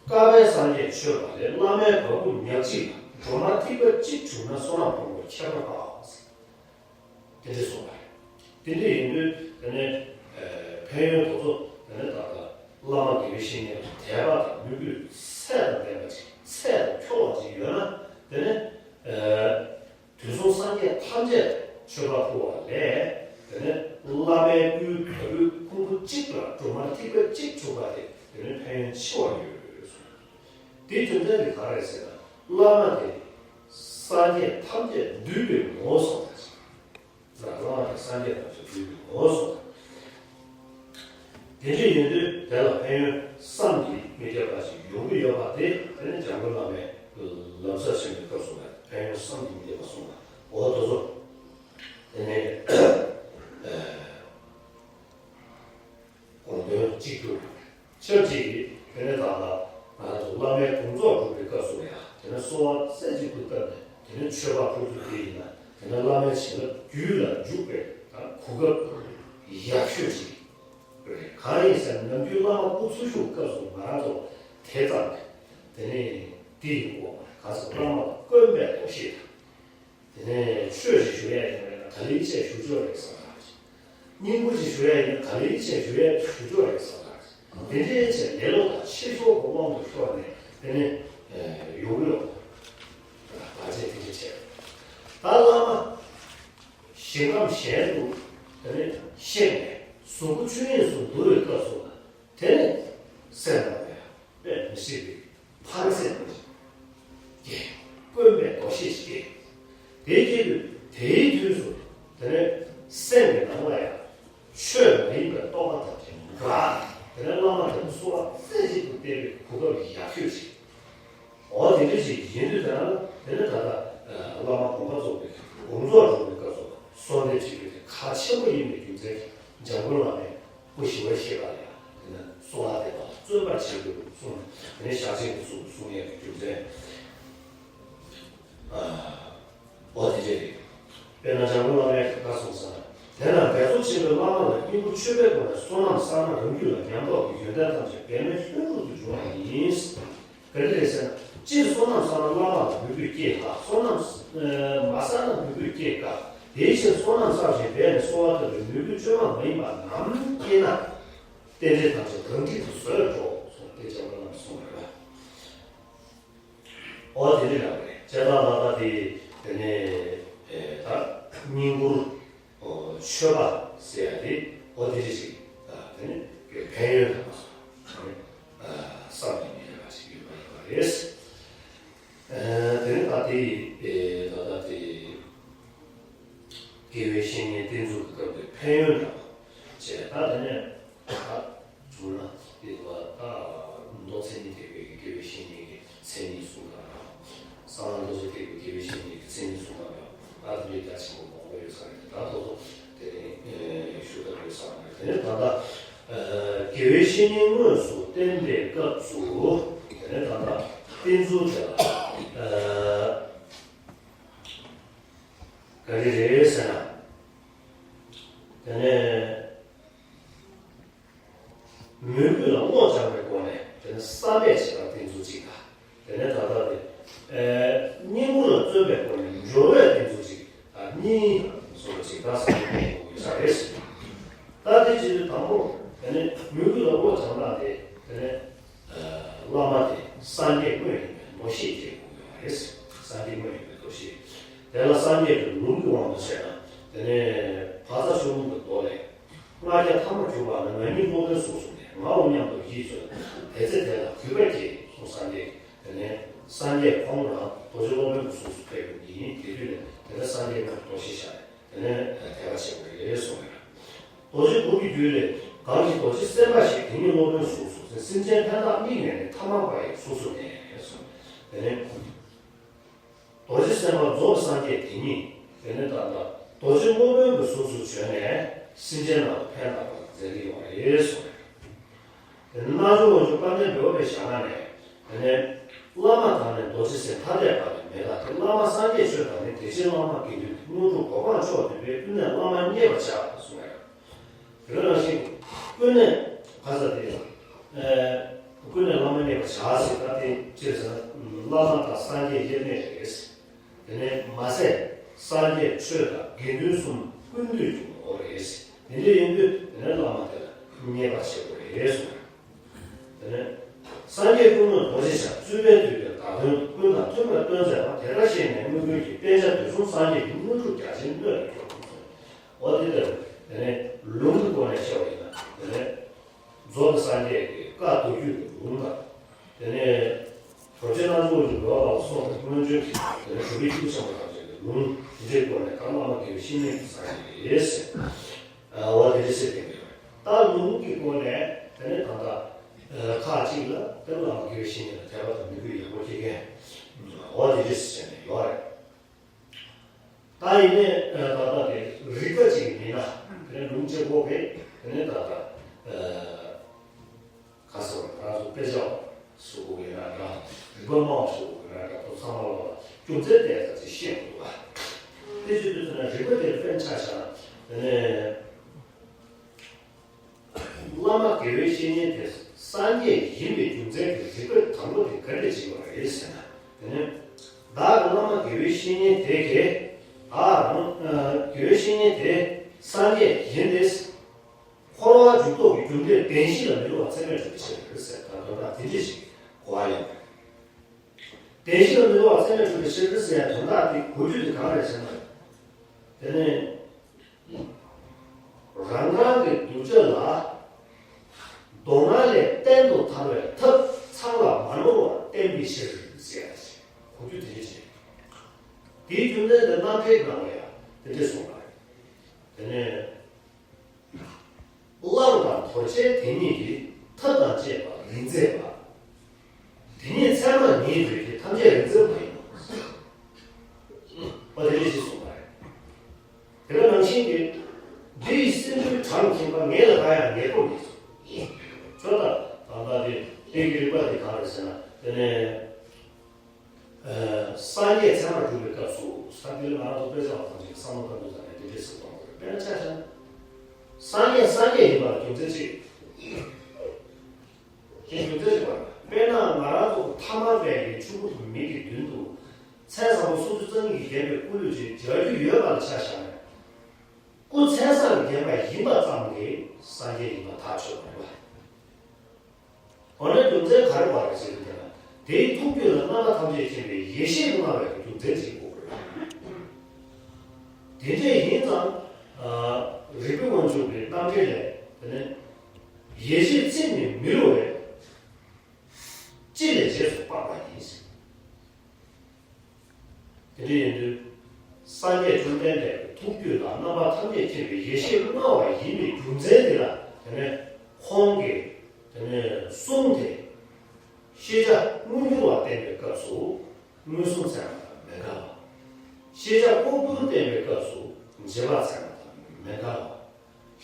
བསྐལ་པའི་སངས་རྒྱས་མཆོད་པ་ལས། བླ་མའི་བ་སྤུ་ཉག་གཅིག་ལ། སྒྲོལ་མ་ཐིགས་པ་གཅིག་བྱུང་ན། བསོད་ནམས་ཕུང་པོ་ཁྱབ་པར་འགག། དེ་འདྲ་གསུངས་པ་རེད། དེ་འདྲ་ཡིན་དུས་དེ་ནས་ཨ་ཕན་ཡོན་དེ་ཚོ་དེ་ནས་ད་ལྟ་བླ་མ་དགེ་བའི་བཤེས་གཉེན་ལ་དད་པ་དང་མོས་གུས་ཚད་དང་ལྡན་པ་ཅིག་ཚད་དང་འཁྱོལ་བ་ཅིག་ཡོད་ན། དེ་ནས་ཨ་དུས་གསུམ་སངས་རྒྱས་ཐམས་ཅད་མཆོད་པ་ཕུལ་བ་ལས། དེ་ནས་བླ་མའི་སྐུའི་བ་སྤུའི་ཕུང་པོ་གཅིག་ལ་སྒྲོལ་མ་ཐིགས་པ་གཅིག་བྱུང་བ་དེ་དེ་ནས་ཕན་ཡོན་ཆེ་བ་ཡོད་གསུངས། དེའི་རྒྱུ་མཚན་དེ་ག་རེ་ཟེར་ན། བླ་མ་དེ་སངས་རྒྱས་ཐམས་ཅད་འདུས་པའི་ངོ་བོ་སོགས་དང་། བླ་མ་དེ་སངས་རྒྱས་ཐམས་ཅད་འདུས་པའི་ངོ་བོ་སོགས་དང་། དེ་འདྲ་ཡིན་དུས་དེ་ལ་ཕན་ཡོན་བསམ་གྱིས་མི་ཁྱབ་པ་ཞིག་ཡོང་གི་ཡོད་པ་དེ། དེ་ནི་འཇམ་མགོན་བླ་མའི་ལམ་སྲོལ་ཆེན་མོའི་སྐབས་སུ་ལ་ཕན་ཡོན་བསམ་གྱིས་མི་ཁྱབ་པ་གསུངས་པ། འོ་དེ་ཚོ་དེ་ནས་དགོངས་དོན་གཅིག་གྱུར། ཆབས་ཅིག་གིས་དེ་ནས་ད་ལྟ་ང་ཚོ་བླ་མའི་དགོངས་རྫོགས་སྒྲུབ་པའི་སྐབས་སུ་ཡང་དེ་ནས་གསོལ་བ་རྩེ་གཅིག་ཏུ་བཏབ་ནས་དེ་ནས་མཆོད་པ་ཕུལ་རྒྱུ་དེ་ཡིན་ན། དེ་ནས་བླ་མའི་བྱིན་རླབས་རྒྱུད་ལ་འཇུག་པའི་ད་གོ་སྐབས་ཡག་ཤོས་ཅིག་རེད། གང་ཡིན་ཟེར་ན། ནམ་རྒྱུན་བླ་མ་སྐུ་འཚོ་བཞུགས་སྐབས་སུ་ང་རང་ཚོ་དེ་ཙམ་གྱི་དེ་ནས་དེ་ཡིན་གོ། གང་ཟེར་བླ་མ་ལ་དཀོན་པའི་དོ་ཤལ་དང་། དེ་ནས་ཆོས་ཤིག་ཞུ་ཡ་ཡིན་པ་ཡིན་ན་ག་ལེ་བྱས་ཞུ་ཆོག་རེད་བསམ་ལ། སྙིང་པོ་ཞིག་ཞུ་ཡ་ཡིན་ན་ག་ལེ་བྱས་ཞུ་ཡ་ཞུ་ཆོག་རེད་བསམ་ལ། དེ་འདྲའི་ཆེད་ལས་སློབ་དང་ཆེ་ཤོས་ཀྱི་དབང་དུ་ཤོར་ནས་དེ་ནས་ཡོང་གི་ཡོད། བར་ཆད་དེ་འདྲ་བྱས། ད་བླ་མ་ཞིང་ཁམས་གཞན་དུ་དེ་ནས་གཤེགས་ནས་གཟུགས་པོ་ཆོས་དབྱིངས་སུ་འདུ་བའི་སྐབས་སུ་ལ། དེ་ནས་སེམས་ལ་དཔེ་མི་སྲིད་པའི་འཕར་ཚད་སྐྱེ། དཀོན་པའི་འདུ་ཤེས་སྐྱེ། དེ་སྐྱེས་དུས་དེའི་དུས་སུ་དེ་ནས་སེམས་ཀྱི་ནང་ལ་ཡང་ཆོས་མ་ཡིན་པའི་རྟོག་པ་དང་འགག་དེ་ནས་བླ་མ་དེ་ལ་གསོལ་བ་རྩེ་གཅིག་ཏུ་གཏད་པའི་གོ་སྐབས་ཡག་ཤོས་ཤིག་འོ་དེ་འདྲ་ཞིག་ཡིན་དུས་ད་ལ་དེ་ནི་ད་ལྟ་བླ་མ་དགོངས་པ་རྫོགས་པའི་དགོངས་རྫོགས་འགྲོ་བའི་སྐབས་སུ་གསོལ་འདེབས་བྱེད་རྒྱུ་དེ་གལ་ཆེན་པོ་ཡིན་པའི་རྒྱུ་མཚན་གྱིས་འཇམ་མགོན་བླ་མས་སྐུ་ཞི་བར་གཤེགས་པ་ལ་ཡང་དེ་ནི་གསོལ་བ་འདེབས་པ་ལ་བརྩོན་པར་བྱེད་དགོས་གསུངས། དེ་ནི་ཞག་གཅིག་གི་གསུང་གསུང་ཡས་ཀྱི་རྒྱུ་མཚན། འོ་དེ་འདྲ་རེད། དཔེར་ན་འཇམ་མགོན་བླ་མས་ག་གསུངས་ཟེར་ན། དེ་ལ་འབད་རྩོལ་ཆེན་པོས་བླ་མ་ལ་སྙིང་པོ་མཆོད་པའི་སྒོ་ནས་བསོད་ནམས་བསགས་ན་རང་རྒྱུད་ལ་ཉམས་རྟོགས་ཀྱི་ཡོན་ཏན་ཐམས་ཅད་འབད་མེད་ལྷུན་གྲུབ་ཏུ་འབྱུང་བ་ཡིན། ག་རེ་རེད་ཟེར་ན། སྤྱིར་བསོད་ནམས་བསགས་ན་བླ་མ་ལ་མོས་གུས་སྐྱེ་དཀའ། བསོད་ནམས་མ་བསགས་ན་མོས་གུས་སྐྱེ་དཀའ། དེའི་ཕྱིར་བསོད་ནམས་བསགས་ཤིང་འབད་ནས་གསོལ་བ་བཏབ་པའི་མོས་གུས་བཅོས་མ་མ་ཡིན་པ་ནམ་སྐྱེས་ན། རྟེན་འབྲེལ་ཐམས་ཅད་རང་འགྲིག་ཏུ་བཟོས་འགྲོ་གསུངས་ཏེ་འཇམ་མགོན་བླ་མས་གསུངས་པ་རེད། འོ་དེ་འདྲ་ལབ་རེད། བྱས་ཙང་ད་ལྟ་དེ་དེ་ནས་ད་སྙིང་པོར་མཆོད་པ་ཟེར་ཡ་དེ་འོ་དེ་འདྲ་ཞིག་དེ་ནས་ཕན་ཡོན་དང་བསམ་གྱིས་མི་ཁྱབ་པ་ཞིག་ཡོད་པ་རེད། དེ་ནས་ད་དེ་ད་ལྟ་དེ། དགེ་བའི་བཤེས་གཉེན་བསྟེན་ཚུལ་གྱི་སྐབས་དེར་ཕན་ཡོན་དང་བཅས། ད་དེ་ནས་ད་བྱུང་ན་དེ་ལ་ད་མདོ་མཚན་ཉིད་ཐེག་པའི་དགེ་བའི་བཤེས་གཉེན་གྱི་མཚན་ཉིད་གསུངས་པ་དང་། གསང་སྔགས་རྡོ་རྗེ་ཐེག་པའི་དགེ་བའི་བཤེས་གཉེན་གྱི་མཚན་ཉིད་གསུངས་པ་དང་། ད་དེ་འདྲའི་རྒྱ་ཆེན་པོ་མང་པོ་ཡོད་ས་རེད། ད་དེ་ཚོ་དེ་ནས་ཞུ་ཐབས་ཡོད་ས་མ་རེད། དེ་ནས་ད་ལྟ་དགེ་བའི་བཤེས་གཉེན་དངོས་སུ་བསྟེན་པའི་སྐབས་སུ་དེ་ནས་ད་ལྟ་བསྟེན་ཚུལ་དེ་ལ། ག་རེ་རེད་ཟེར་ན། དེ་ནས་མོས་གུས་ལ་བློ་སྦྱང་བའི་སྒོ་ནས་དེ་ནས་བསམ་པས་བྱས་པ་བསྟེན་ཚུལ་གཅིག་དང་། དེ་ནས་ད་ལྟ་དེ་སྙིང་པོ་ལ་བརྩོན་པའི་སྒོ་ནས་སྦྱོར་བས་བསྟེན་ཚུལ་གཅིག་དང་གཉིས་སོ་སོ་གཅིག་དང་བསམ་པའི་སྒོ་ནས་ཡོད་ས་རེད། ད་དེ་བྱེད་དུས་དང་པོ་དེ་ནས་མོས་གུས་ལ་བློ་སྦྱང་སྟངས་དེ་དེ་ནས། བླ་མ་དེ་སངས་རྒྱས་དངོས་ཡིན་པའི་འདུ་ཤེས་སྐྱེ་དགོས་ཡོད་རེད། སངས་རྒྱས་དངོས་ཡིན་པའི་འདུ་ཤེས། དེ་ལ་སངས་རྒྱས་ཀྱི་ལུང་གི་དབང་དུ་བྱས་ན། དེ་ནས་བཛྲ་ཆོས་ལུང་གི་མདོ་ལས། ལྔ་བརྒྱ་ཐ་མ་བརྒྱུད་པ་ལ་ང་ཉིད་སློབ་དཔོན་གཟུགས་སུ་གནས། ངའོ་སྙམ་དུ་ཡིད་བརྗོད་ན། དེ་ཚེ་དེ་ལ་གུས་པ་སྐྱེ་གསུངས། སངས་རྒྱས། དེ་ནས་སངས་རྒྱས་ཁོང་རང་རྡོ་རྗེ་སློབ་དཔོན་གྱི་གཟུགས་སུ་ཕེབས་པ་ཡིན། དེ་དུས་ནས་དེ་ནས་སངས་རྒྱས་ཀྱི་འདུ་ཤེས་བཞག་ནས། དེ་ནས་དད་པ་བྱེད་དགོས་རེད་གསུངས་ཡོད། རྡོ་རྗེ་གུར་གྱི་རྒྱུད་ལས། གང་ཞིག་རྡོ་རྗེ་སེམས་དཔའ་ཞིག་དེ་ཉིད་སློབ་དཔོན་གཟུགས་སུ་གསན། སེམས་ཅན་ཕན་བཏགས་དམིགས་ནས་ནི། ཐ་མལ་པ་ཡི་གཟུགས་སུ་གནས་གསུངས། དེ་ནས་རྡོ་རྗེ་སེམས་དཔའ་རྫོགས་སངས་རྒྱས་དེ་ཉིད་དེ་ནས་ད་ལྟ་རྡོ་རྗེ་སློབ་དཔོན་གྱི་གཟུགས་སུ་བྱོན་ནས་སེམས་ཅན་རྣམས་ལ་ཕན་བཏགས་པར་མཛད་ཀྱི་ཡོད་རེད་གསུངས། དེ་ནས་རྣལ་འབྱོར་དབང་ཕྱུག་དཔལ་ལྡན་འབེལ་པོ་པའི་ཞལ་སྔ་ནས། དེ་ནས་བླ་མ་དང་ནི་རྡོ་རྗེ་སེམས་ཐ་དད་པ་ལས་མེད་ལ། དེ་བླ་མ་སངས་རྒྱས་ཆོས་དང་ནི། དེ་ཕྱིར་བླ་མ་དགེ་འདུན་གྱི། དངོས་གྲུབ་གོ་འཕང་མཆོག་འདོད་པས། ཀུན་ནས་བླ་མ་མཉེས་པར་བྱ་གསུངས་པས། དེ་ནང་བཞིན་ཀུན་ནས་ག་ས་དེ་ཀུན་ནས་བླ་མ་མཉེས་པར་བྱ་ཟེར་ད་དེ་ཅི་ཟེར་ན་བླ་མ་དང་སངས་རྒྱས་དབྱེར་མེད་རེད། དེ་ནས་མ་ཟད་སངས་རྒྱས་ཆོས་དང་དགེ་འདུན་གསུམ་ཀུན་འདུས་ཀྱི་ངོ་བོ་རེད། དེ་འདྲ་ཡིན་དུས་དེ་ནས་བླ་མ་དེ་ལ་མཉེས་པར་བྱེད་དགོས་རེད་གསུངས། དེ་ནས་སངས་རྒྱས་ཀུན་དངོས་རྡོ་རྗེ་ཞབས། བཙུན་པས་བསྡུས་པའི་བདག་དོན་དུ། ཀུན་དང་མཐུན་པར་སྟོན་མཛད་པ། དེ་ལྟར་ཤེས་ནས་དངོས་ཀུན་གྱི། དཔེ་བྱད་དུས་གསུམ་སངས་རྒྱས་ཀྱི། དངོས་གྲུབ་རྒྱ་ཆེན་སྣོད་ལ་གྱུར། འོ་དེ་ལྟར་དེ་ནས་ལུང་གི་སྒོ་ནས་བཤད་པ་ཡིན་ན། དེ་ནས་རྫོགས་པའི་སངས་རྒྱས་ཀྱི་བཀའ་མདོ་རྒྱུད་ཀྱི་ལུང་དང་། དེ་ནས་རྡོ་རྗེ་རྣལ་འབྱོར་གྱི་འགྲོ་བ་ལ་སོགས་པའི་སྔོན་བྱོན་གྱི་དེ་ནས་གྲུབ་པའི་ཐུགས་ཆེན་པོ་ཐམས་ཅད་ཀྱི་ལུང་དེ་འདྲའི་སྒོ་ནས་ད་བླ་མ་དགེ་བའི་བཤེས་གཉེན་གྱི་སངས་རྒྱས་རེད་ཟེར། འོ་དེ་འདྲ་ཟེར་དེ་འདྲ་ད་ལུང་གི་སྒོ་ནས་དེ་ནས་ད་ལྟ་ཁག་ཅིག་ལ་དེ་བླ་མ་དགེ་བའི་བཤེས་གཉེན་ལ་དད་པ་དང་མོས་གུས་ཡག་པོ་སྐྱེ་མཁན། འོ་དེ་འདྲ་ཟེར་ནས་ཡོད་རེད། ད་ཡིན་ནའི་ད་ལྟ་དེ་རིགས་པ་ཅིག་མིན་ན་དེ་ནས་ལུང་གཅིག་པོ་གིས་དེ་ནས་ད་ལྟ་ག་ཟེར་བ་ང་ཚོ་དཔེ་ཆ་ཞུ་དགོས་ཡིན་ན་འདྲ། རིགས་པ་སྨྲ་བ་ཞུ་དགོས་ཡིན་ན་འདྲ། ཁོ་ཚང་མ་ལ་རྒྱུ་མཚན་དེ་ལྟར་ཅིག་ཤེས་དགོས་པ། དེ་བྱེད་དུས་ཙམ་ན་རིགས་པ་དེར་དཔེ་ཆ་བཞག་ན་དེ་ནས། བླ་མ་དགེ་བའི་བཤེས་གཉེན་དེ་སངས་རྒྱས་ཡིན་པའི་རྒྱུ་མཚན་གྱི་རིགས་པ་དང་པོ་དེ་ག་འདྲ་ཅིག་ཡོད་རེད་ཟེར་ན། དེ་ནི་བདག་གི་བླ་མ་དགེ་བའི་བཤེས་གཉེན་དེ་གས་ ད་རང་རྒྱལ་བའི་བཤེས་གཉེན་དེ་སངས་རྒྱས་ཡིན་ཏེ། འཁོར་བ་འཇུག་ལྡོག་གི་རྒྱུ་འབྲས་བདེན་བཞི་ལ་མི་སླུ་བ་ཚད་མས་གྲུབ་པའི་ཕྱིར་ཟེར་ད་དོན་དག་དེ་འདྲ་ཞིག་གོ་བ་ཡོད། བདེན་བཞི་ལ་མི་སླུ་བ་ཚད་མས་གྲུབ་པའི་ཕྱིར་ཟེར་ཡ་དོན་དག་དེ་གོ་རྒྱུ་དེ་གང་རེད་ཟེར་ན། དེ་ནི། རང་རང་གི་གདུལ་བྱ་ལ་སྡུག་བསྔལ་ལས་གཏན་དུ་ཐར་བའི་ཐབས་ཚང་ལ་མ་ནོར་བར་བསྟན་པའི་ཕྱིར་ཟེར་ཡ་ཞིག་གོ་རྒྱུ་དེ་རེད། དེའི་རྒྱུ་མཚན་དེ་རྣམ་འགྲེལ་ནང་ལ་ཡང་དེ་འདྲས་གསུངས་པ་རེད། དེ་ནས་བླང་དང་དོར་བྱའི་དེ་ཉིད་ཀྱི་ཐབས་དང་བཅས་པ་རིགས་མཛད་པ། དེ་ཉིད་ཚད་མ་ཉིད་དུ་ཀྱི་ཐམས་ཅད་རིགས་མཛད་པ་ཡིན་ནོ། ཨོ་དེ་རེད་ཅེས་གསུངས་པ་རེད། དེ་ག་ནང་བཞིན་གྱི། འདི་ཡི་སྲིན་པོའི་གྲངས་ཁྱིམ་པ་ངེད་ལ་གང་ཡང་ངེས་པོ་མེད་གསུངས། ཁྱོད་ལ་ད་ལྟ་དེ་དེ་གི་རིགས་པ་དེ་གང་རེད་ཟེར་ན་དེ་ནས། སངས་རྒྱས་ཚད་མར་གྱུར་པའི་སྐབས་སུ་ས་འདིར་ང་རང་ཚོ་དཔེ་ཆ་བ་ཐམས་ཅད་ཀྱི་བསམ་བློ་བཏང་དུས་ཙམ་ནས་དེ་འདྲས་སུ་གཏོང་དགོས་རེད། དཔེར་ན་ཆ་བཞག་ན། སངས་རྒྱས་སངས་རྒྱས་ཡིན་པ་ལ་རྒྱུ་མཚན་ཅི། དེ་རྒྱུ་མཚན་ཅི་བར་དཔེར་ན་ང་རང་ཚོ་ཐ་མལ་པའི་གི་ཆུང་ངུ་མི་གི་མདུན་དུ་མཚན་བཟང་པོ་སུམ་ཅུ་རྩ་གཉིས་ཀྱིས་བརྒྱན་པའི་སྐུ་ལུས་ཅིག་མཇལ་རྒྱུ་ཡོད་པ་ལ་ཆ་བཞག་ན། སྐུ་མཚན་བཟང་གིས་བརྒྱན་པ་ཡིན་པ་ཙམ་གྱིས་སངས་རྒྱས་ཡིན་པ་ཐག་ཆོད་པ་རེད་བ། འོ་ན་རྒྱུ་མཚན་ག་རེ་བ་རེད་ཟེར་དུས་ན། དེའི་ཐུགས་རྒྱུད་ལ་རྣམ་པ་ཐམས་ཅད་མཁྱེན་པའི་ཡེ་ཤེས་མངའ་བའི་རྒྱུ་མཚན་ཅིག་དགོས་ཀྱི་རེད། དེ་འདྲས་ཡིན་ཙང་། རིགས་པའི་དབང་ཕྱུག་གི་རྣམ་འགྲེལ་ལས་དེ་ནི། ཡེ་ཤེས་ཚིག་ནི་མི་སླུ་བས། སྤྱི་ལས་རྗེས་སུ་དཔག་པ་ཡིན། དེ་འདྲ་ཡིན་དུས། སངས་རྒྱས་བཅོམ་ལྡན་འདས་ཀྱི་ཐུགས་རྒྱུད་ལ་རྣམ་པ་ཐམས་ཅད་མཁྱེན་པའི་ཡེ་ཤེས་མངའ་བ་ཡིན་པའི་རྒྱུ་མཚན་དེ་ལ་དེ་ནས་ཁོང་གིས་དེ་ནས་གསུངས་ཏེ། ཤེས་བྱ་མངོན་གྱུར་བ་བསྟན་པའི་སྐབས་སུ་མངོན་སུམ་ཚད་མ་དང་མི་འགལ་བ། ཤེས་བྱ་ལྐོག་གྱུར་བསྟན་པའི་སྐབས་སུ་རྗེས་དཔག་ཚད་མ་དང་མི་འགལ་བ།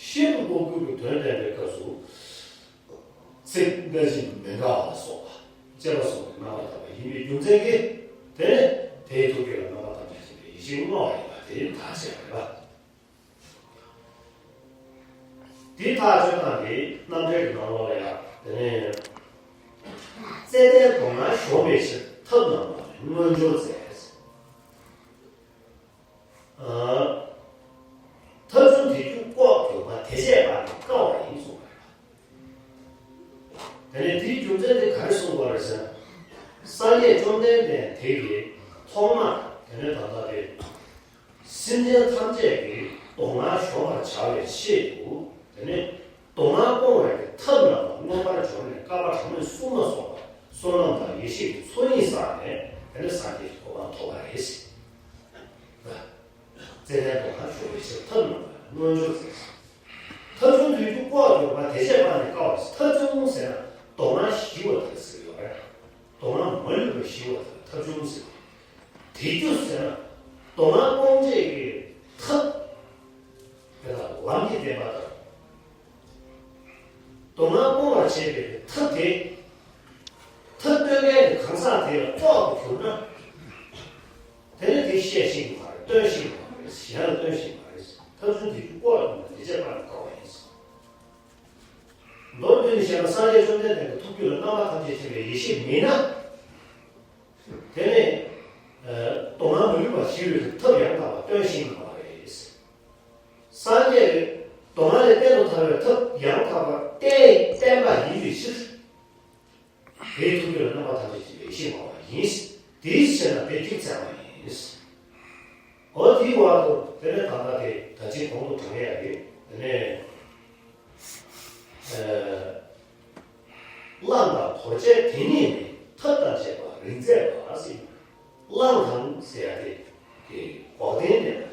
ཤིན་ཏུ་ལྐོག་གྱུར་གྱི་དོན་བསྟན་པའི་སྐབས་སུ། ཚིག་འགའ་ཞིག་མི་འདྲ་བ་ལ་སོགས་པ། དཔྱད་པ་སོགས་ཀྱི་རྣམ་པར་དག་པ་ཡིན་པའི་རྒྱུ་མཚན་གྱིས། དེ་ནས་དེའི་ཐུགས་རྒྱུད་ལ་རྣམ་པ་ཐམས་ཅད་མཁྱེན་པའི་ཡེ་ཤེས་མངའ་བ་ཡིན་པ་དེ་ཐག་བཅད་པ་རེད་པ། དེའི་ཐག་གཅོད་སྟངས་དེ་རྣམ་འགྲེལ་གྱི་ནང་ལོགས་ལ་ཡང་དེ་ནས། བརྩེ་ལྡན་མདོག་ངར་གཞོམ་པའི་ཕྱིར་ཐབས་རྣམས་ལ་མངོན་སྦྱོར་མཛད། ཐབས་བྱུང་དེ་རྒྱུ་ལྐོག་གྱུར་པ་དེ་བྱས་པ་ནི་དཀའ་བ་ཡིན་གསུངས་པ་རེད། དེ་ནས་དེའི་རྒྱུ་མཚན་དེ་ག་རེ་གསུངས་པ་རེད་ཟེར་ན། སངས་རྒྱས་བཅོམ་ལྡན་འདས་དེ་གིས་ཐོག་མར་དེ་ནས་ད་ལྟ་དེ། སེམས་ཅན་ཐམས་ཅད་ཀྱི་མདོག་ངར་གཞོམ་པར་བྱ་བའི་ཆེད་དུ་དེ་ནས་མདོག་ངར་སྤོང་བའི་ཐབས་རྣམས་ལ་མངོན་པར་སྦྱོར་ནས་བསྐལ་པ་གྲངས་མེད་གསུམ་ལ་སོགས་པ་བསོད་ནམས་དང་ཡེ་ཤེས་ཀྱི་ཚོགས་གཉིས་བསགས་ནས་དེ་ནས་སངས་རྒྱས་ཀྱི་གོ་འཕང་ཐོབ་པ་རེད། བརྩེ་ལྡན་མདོག་ངར་གཞོམ་པའི་ཕྱིར་ཐབས་རྣམས་ལ་མངོན་སྦྱོར་མཛད། ཐབས་བྱུང་དེ་རྒྱུ་ལྐོག་གྱུར་པ་དེ་བྱས་པ་ནི་དཀའ་བ། ཐབས་བྱུང་ཟེར་ན་མདོག་ངར་ཞི་བ་དེ་ཟེར་ཡོད་རེད། མདོག་ངར་མ་ལུས་པ་ཞི་བ་དེ་ལ་ཐབས་བྱུང་ཟེར། དེ་རྒྱུ་ཟེར་ན་མདོག་ངར་སྤོང་བྱེད་ཀྱི་ཐབས། དེ་ལ་ལམ་གྱི་བདེན་པ་དང་། མདོག་ངར་སྤོང་བར་བྱེད་པའི་ཐབས་དེ། ཐབས་སྟོན་མཁན་གྱི་གང་ཟག་དེ་ལ་ལྐོག་ཏུ་གྱུར་ན། དེ་ནི་དེ་བཤད་ཤེས་ཀྱི་མ་རེད། སྟོན་ཤེས་ཀྱི་མ་རེད། གཞན་ལ་སྟོན་ཤེས་ཀྱི་མ་རེད། ཐབས་བྱུང་དེ་རྒྱུ་ལྐོག་ཏུ་ན་དེ་བྱས་པ་ནི་དཀའ་བ་ཡིན། མདོར་བསྡུས་ནས་བཤད་ན་སངས་རྒྱས་བཅོམ་ལྡན་འདས་ཀྱི་ཐུགས་རྒྱུད་ལ་རྣམ་པ་ཐམས་ཅད་མཁྱེན་པའི་ཡེ་ཤེས་མེད་ན། དེ་ནས། མདོག་ངར་མ་ལུས་པ་ཞི་བའི་ཐབས་ཡང་དག་པ་སྟོན་ཤེས་ཀྱི་མ་རེད། སངས་རྒྱས་ཀྱིས་མདོག་ངར་ལས་གཏན་དུ་ཐར་བའི་ཐབས་ཡང་དག་པ་སྟོན་པ་ཡིན་པའི་ཕྱིར། དེའི་ཐུགས་རྒྱུད་ལ་རྣམ་པ་ཐམས་ཅད་མཁྱེན་པའི་ཡེ་ཤེས་མངའ་བ་ཡིན། དེའི་ཕྱིར་ན་དེ་རྒྱུ་ཚད་མ་ཡིན། འོ་དེའི་བར་དུ་དེ་ནས་ད་ལྟ་དེ་ད་ཅི་གོང་དུ་དྲངས་ཡག་གི་དེ་ནས། བླང་དང་དོར་བྱའི་དེ་ཉིད་ནི་ཐབས་དང་བཅས་པ་རིགས་མཛད་པ་ཟེར། བླང་དང་ཟེར་ཡག་དེ་གི་འགོག་བདེན་ལྡན་པ།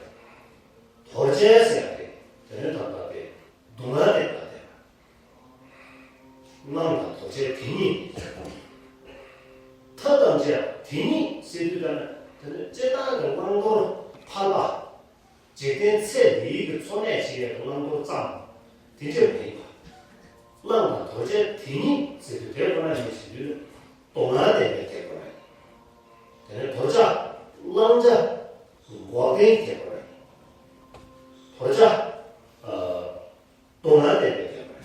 དོར་བྱ་ཟེར་ཡག་དེ་དེ་ནས་ད་ལྟ་དེ་སྡུག་བསྔལ་ལྡན་པ་དེ། བླང་དང་དོར་བྱའི་དེ་ཉིད་ནི། ཐབས་དང་བཅས་པ་དེ་ཉིད་ཟེར་དུས་ད་ནི་དེ་ནི་སྤྱིར་བཏང་གི་བླང་དོར་ཕལ་པ། འཇིག་རྟེན་ཚེ་འདིའི་གི་འཚོ་གནས་བྱེད་ཡག་གི་བླང་དོར་ཙམ་དེ་འདྲ་མ་ཡིན་པ། བླང་དང་དོར་བྱའི་དེ་ཉིད་ཟེར་དུས་དེ་ཁོ་ན་ཉིད་ཟེར་དུས་ནི་མདོག་ངར་ལྡན་པའི་དེ་ཁོ་ན་ཡིན། དེ་ནས་དོར་བྱ་བླང་བྱ་འགོག་བདེན་དེ་ཁོ་ན་ཡིན། དོར་བྱ། ཨ། མདོག་ངར་ལྡན་པའི་ཁྱད་པར།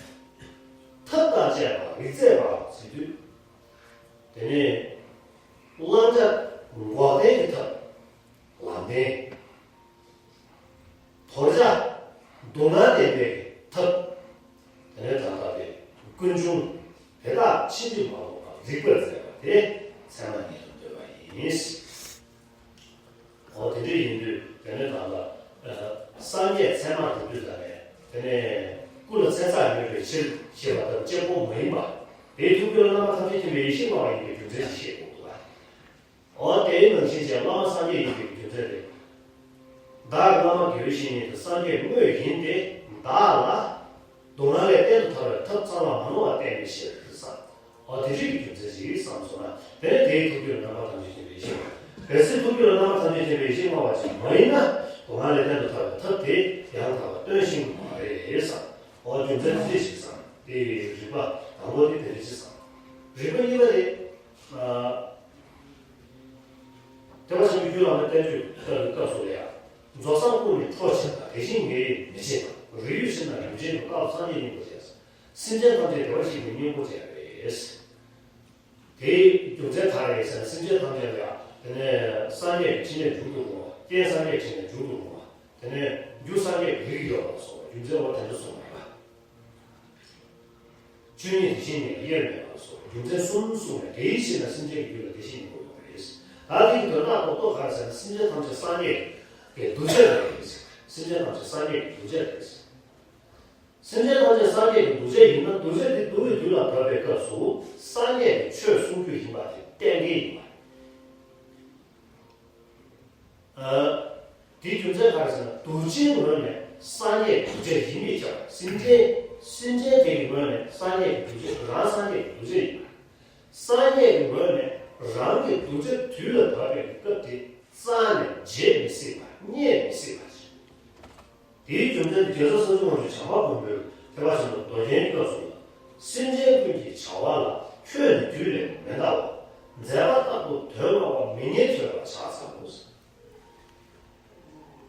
ཐབས་དང་བཅས་པ་རིགས་མཛད་པ་ཟེར་དུས། དེ་ནས་བླང་བྱ་འགོག་བདེན་གྱི་ཐབས་ལམ་བདེན། ཀུན་འབྱུང་དེ་དག་ཕྱིན་ཅི་མ་ལོག་པར་རིག་པར་མཛད་པ་དེ་ཚད་མ་ཉིད་དུ་འདོད་པ་ཡིན། འོ་དེ་འདྲ་ཡིན་དུས་དེ་ནས་ད་ལྟ་སངས་རྒྱས་ཚད་མར་འགྲོ་དུས་ད་ནས་དེ་ནས་སྐུ་ལ་ཚད་མཚར་ཡོད་པའི་ཕྱིར་ཞེས་པ་ལྟར་གཅིག་པོ་མ་ཡིན་པ། དེའི་ཐུགས་རྒྱུད་ལ་རྣམ་པ་ཐམས་ཅད་མཁྱེན་པའི་ཡེ་ཤེས་མངའ་བ་ཡིན་པའི་རྒྱུ་མཚན་ཞིག་བཤད་དགོས་འདུག་པ། འོ་དེའི་ནང་བཞིན་བྱས་བླ་མ་སངས་རྒྱས་ཡིན་པའི་རྒྱུ་མཚན་དེ། བདག་བླ་མ་དགེ་བའི་བཤེས་གཉེན་དེ་སངས་རྒྱས་དངོས་ཡིན་ཏེ། བདག་ལ་སྡུག་བསྔལ་ལས་གཏན་དུ་ཐར་བའི་ཐབས་གཙང་བ་མ་ནོར་བ་བསྟན་པའི་ཕྱིར་དུ་བསམ། འོ་དེ་རིགས་ཀྱི་རྒྱུ་མཚན་ཞིག་བསམ་སོང་ན། དེ་ནས་དེའི་ཐུགས་རྒྱུད་ལ་རྣམ་པ་ཐམས་ཅད་མཁྱེན་པའི་ཡེ་ཤེས། གལ་སྲིད་ཐུགས་རྒྱུད་ལ་རྣམ་པ་ཐམས་ཅད་མཁྱེན་པའི་ཡེ་ཤེས་མངའ་བ་ཅིག་མ་ཡིན་ན། སྡུག་བསྔལ་ལས་གཏན་དུ་ཐར་བའི་ཐབས་དེ་ཡང་དག་པར་སྟོན་ཤེས་ཀྱི་མ་རེད་བསམ། འོ་རྒྱུ་མཚན་དེ་འདྲ་ཞིག་བསམ། དེ་རིགས་པ་དང་པོ་དེ་དེ་འདྲ་ཞིག་བསམ། རིགས་པ་གཉིས་པ་དེ། ཨ། བདེ་བ་ཆེན་པོའི་རྒྱུད་བླ་མའི་བསྟན་བཅོས་ལྟ་བུའི་སྐབས་སུ་ལ་ཡང་། རྫོགས་སངས་སྐུ་ནི་ཁྲོ་ཆེ་ལ་དེ་བཞིན་ཉིད་མི་བྱེད་པ། རིགས་ཡོད་ཕྱིར་ན་རིམ་བྱོན་དུ། རྟག་ཏུ་སངས་རྒྱས་སྙིང་པོར་བྱས། སེམས་ཅན་ཐམས་ཅད་བདེ་བར་གཤེགས་པའི་སྙིང་པོར་བྱས་པས། དེའི་རྒྱུ་མཚན་ག་རེ་ཟེར་ན། སེམས་ཅན་ཐམས་ཅད་ལ་ཡང་དེ་ནས་སངས་རྒྱས་ཀྱི་ཕྲིན་ལས་མཇུག་ཏུ་རུང་བ། རྐྱེན་སངས་རྒྱས་ཀྱི་ཕྲིན་ལས་མཇུག་ཏུ་རུང་བ། དེ་ནས་རྒྱུ་སངས་རྒྱས་ཀྱི་རིགས་ཡོད་པ་སོགས་རྒྱུ་མཚན་འོ་དེ་འདྲ་གསུངས་པ་རེད་པ། ཆོས་ཉིད་དེ་བཞིན་ཉིད་ལ་དབྱེར་མེད་པ་སོགས་རྒྱུ་མཚན་གསུམ་གསུངས་ནས། དེའི་ཕྱིར་ན་སེམས་ཅན་གྱི་རྒྱུད་ལ་དེ་བཞིན་ཉིད་པོ་ཡོད་པ་རེད། ད་དེ་གི་དོན་དག་རྡོག་རྡོག་ག་རེ་ཟེར་ན། སེམས་ཅན་ཐམས་ཅད་སངས་རྒྱས་ཀྱི་གདུལ་བྱ་རེད། སེམས་ཅན་ཐམས་ཅད་སངས་རྒྱས་ཀྱི་གདུལ་བྱ་རེད། སེམས་ཅན་ཐམས་ཅད་སངས་རྒྱས་ཀྱི་གདུལ་བྱ་ཡིན་ན། གདུལ་བྱ་དེ་གདུལ་བའི་དུས་ལ་བབ་པའི་སྐབས་སུ་སངས་རྒྱས་ཀྱི་ཆོས་གསུང་རྒྱུ་ཡིན་པ་དེ་གཏན་འཁེལ་ཡིན་པ་རེད། ཨ། དེའི་རྒྱུ་མཚན་ག་རེ་ཟེར་ན། གདུལ་བྱའི་ངོས་ནས་སངས་རྒྱས་གདུལ་བྱ་ཡིན་མིན་ཆ། སེམས་ཅན། སེམས་ཅན་དེ་གི་ངོས་ནས་སངས་རྒྱས་ཀྱི་གདུལ་བྱ། རང་སངས་རྒྱས་ཀྱི་གདུལ་བྱ་ཡིན་པ། སངས་རྒྱས་ཀྱི་ངོས་ནས་རང་གི་གདུལ་བྱ་དུས་ལ་བབ་པའི་སྐབས་དེ་རྩ་ནས་བརྗེད་མི་སྲིད་པ། རྙེད་མི་སྲིད་པ་ཞིག་དེའི་རྒྱུ་མཚན་དེ་རྒྱལ་ཚབ་སྲས་བཅོམ་ལྡན་འདས་བྱམས་པ་མགོན་པོས་ཐེག་པ་ཆེན་པོའི་མདོ་རྒྱན་གྱི་སྐབས་སུ་ལ། སེམས་ཅན་ཀུན་གྱི་བྱ་བ་ལ། ཁྱོད་ནི་དུས་ལས་མི་འདའ་བར། མཛད་པ་ལྟ་བུ་དོན་སྨྲ་བ། མི་ཉན་ཐོས་པ་ཕྱག་འཚལ་ལོ།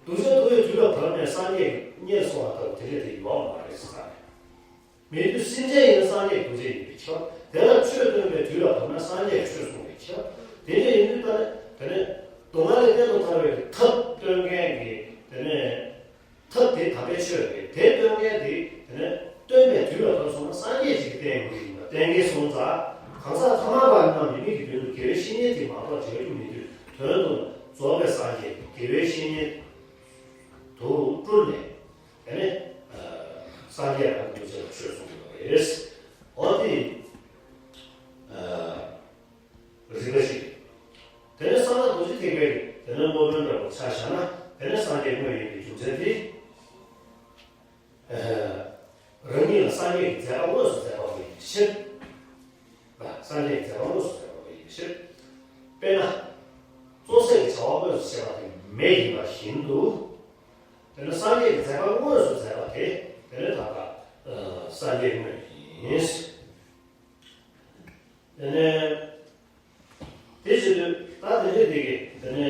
གདུལ་བྱ་དུ་ཡི་དུས་ལ་བབ་ནས་སངས་རྒྱས་རྙེད་སོང་བ་ལྟ་བུ་དེ་འདྲ་དེ་ཡོད་མ་རེད་ཟེར་ས་རེད། མི་དུས་སེམས་ཅན་ཡིན་ན་སངས་རྒྱས་གདུལ་བྱ་ཡིན་པས་ཁྱབ། དེ་ལ་ཆོས་སྟོན་པའི་དུས་ལ་བབ་ན་སངས་རྒྱས་ཆོས་གསུང་བས་ཁྱབ། དེ་འདྲ་ཡིན་དུས་ད་ནི་དེ་ནས་སྡུག་བསྔལ་ལས་གཏན་དུ་ཐར་བའི་ཐབས་སྟོན་མཁན་གྱི་དེ་ནས་ཐབས་དེ་དམ་པའི་ཆོས་རེད། དེ་སྟོན་མཁན་དེ་དེ་ནས་སྟོན་པའི་དུས་ལ་བབ་སོང་ན་སངས་རྒྱས་ཅིག་གི་བསྟན་དགོས་ཀྱི་ཡིན་པ་གཏན་འཁེལ་སོང་ཙང་། གང་ཟག་ཐ་མལ་པ་རྣམས་ནི་མིག་གི་མདུན་དུ་དགེ་བའི་བཤེས་གཉེན་དེ་མ་གཏོགས་མཇལ་རྒྱུ་མེད་དུས། དོན་དུ་རྫོགས་པའི་སངས་རྒྱས་དགེ་བའི་བཤེས་གཉེན་དུ་སྤྲུལ་ནས། དེ་ནས་ཨ་སངས་རྒྱས་རང་གི་གདུལ་བྱ་ལ་ཆོས་གསུང་གི་ཡོད་པ་རེད། འོ་དེ་ཨ་རིགས་པ་ཞིག་དེ་ནས་གསང་སྔགས་རྡོ་རྗེ་ཐེག་པའི་དེ་ནས་སློབ་དཔོན་འདྲ་པོ་ཆ་བཞག་ན། དེ་ནས་སངས་རྒྱས་དངོས་ཡིན་པའི་རྒྱུ་མཚན་དེ། ཨ་རང་ཉིད་ལ་སངས་རྒྱས་ཀྱི་མཛད་པ་དངོས་སུ་མཛད་པ་པོ་ཡིན་པའི་ཕྱིར། ལ་སངས་རྒྱས་ཀྱི་མཛད་པ་དངོས་སུ་མཛད་པ་པོ་ཡིན་པའི་ཕྱིར། དཔེར་ན། རྩོད་ཟས་ཀྱི་བྱ་བ་དངོས་སུ་བྱེད་པ་དེ་མེ་ཡིན་པ་བཞིན་དུ། དེ་ནི་སངས་རྒྱས་ཀྱི་མཛད་པ་དངོས་སུ་མཛད་པ་དེ་དེ་ནི་ད་ལྟ་སངས་རྒྱས་དངོས་ཡིན། དེ་ནས་དེ་བྱེད་དུས་ད་དེ་འདྲ་དེ་གི་དེ་ནས་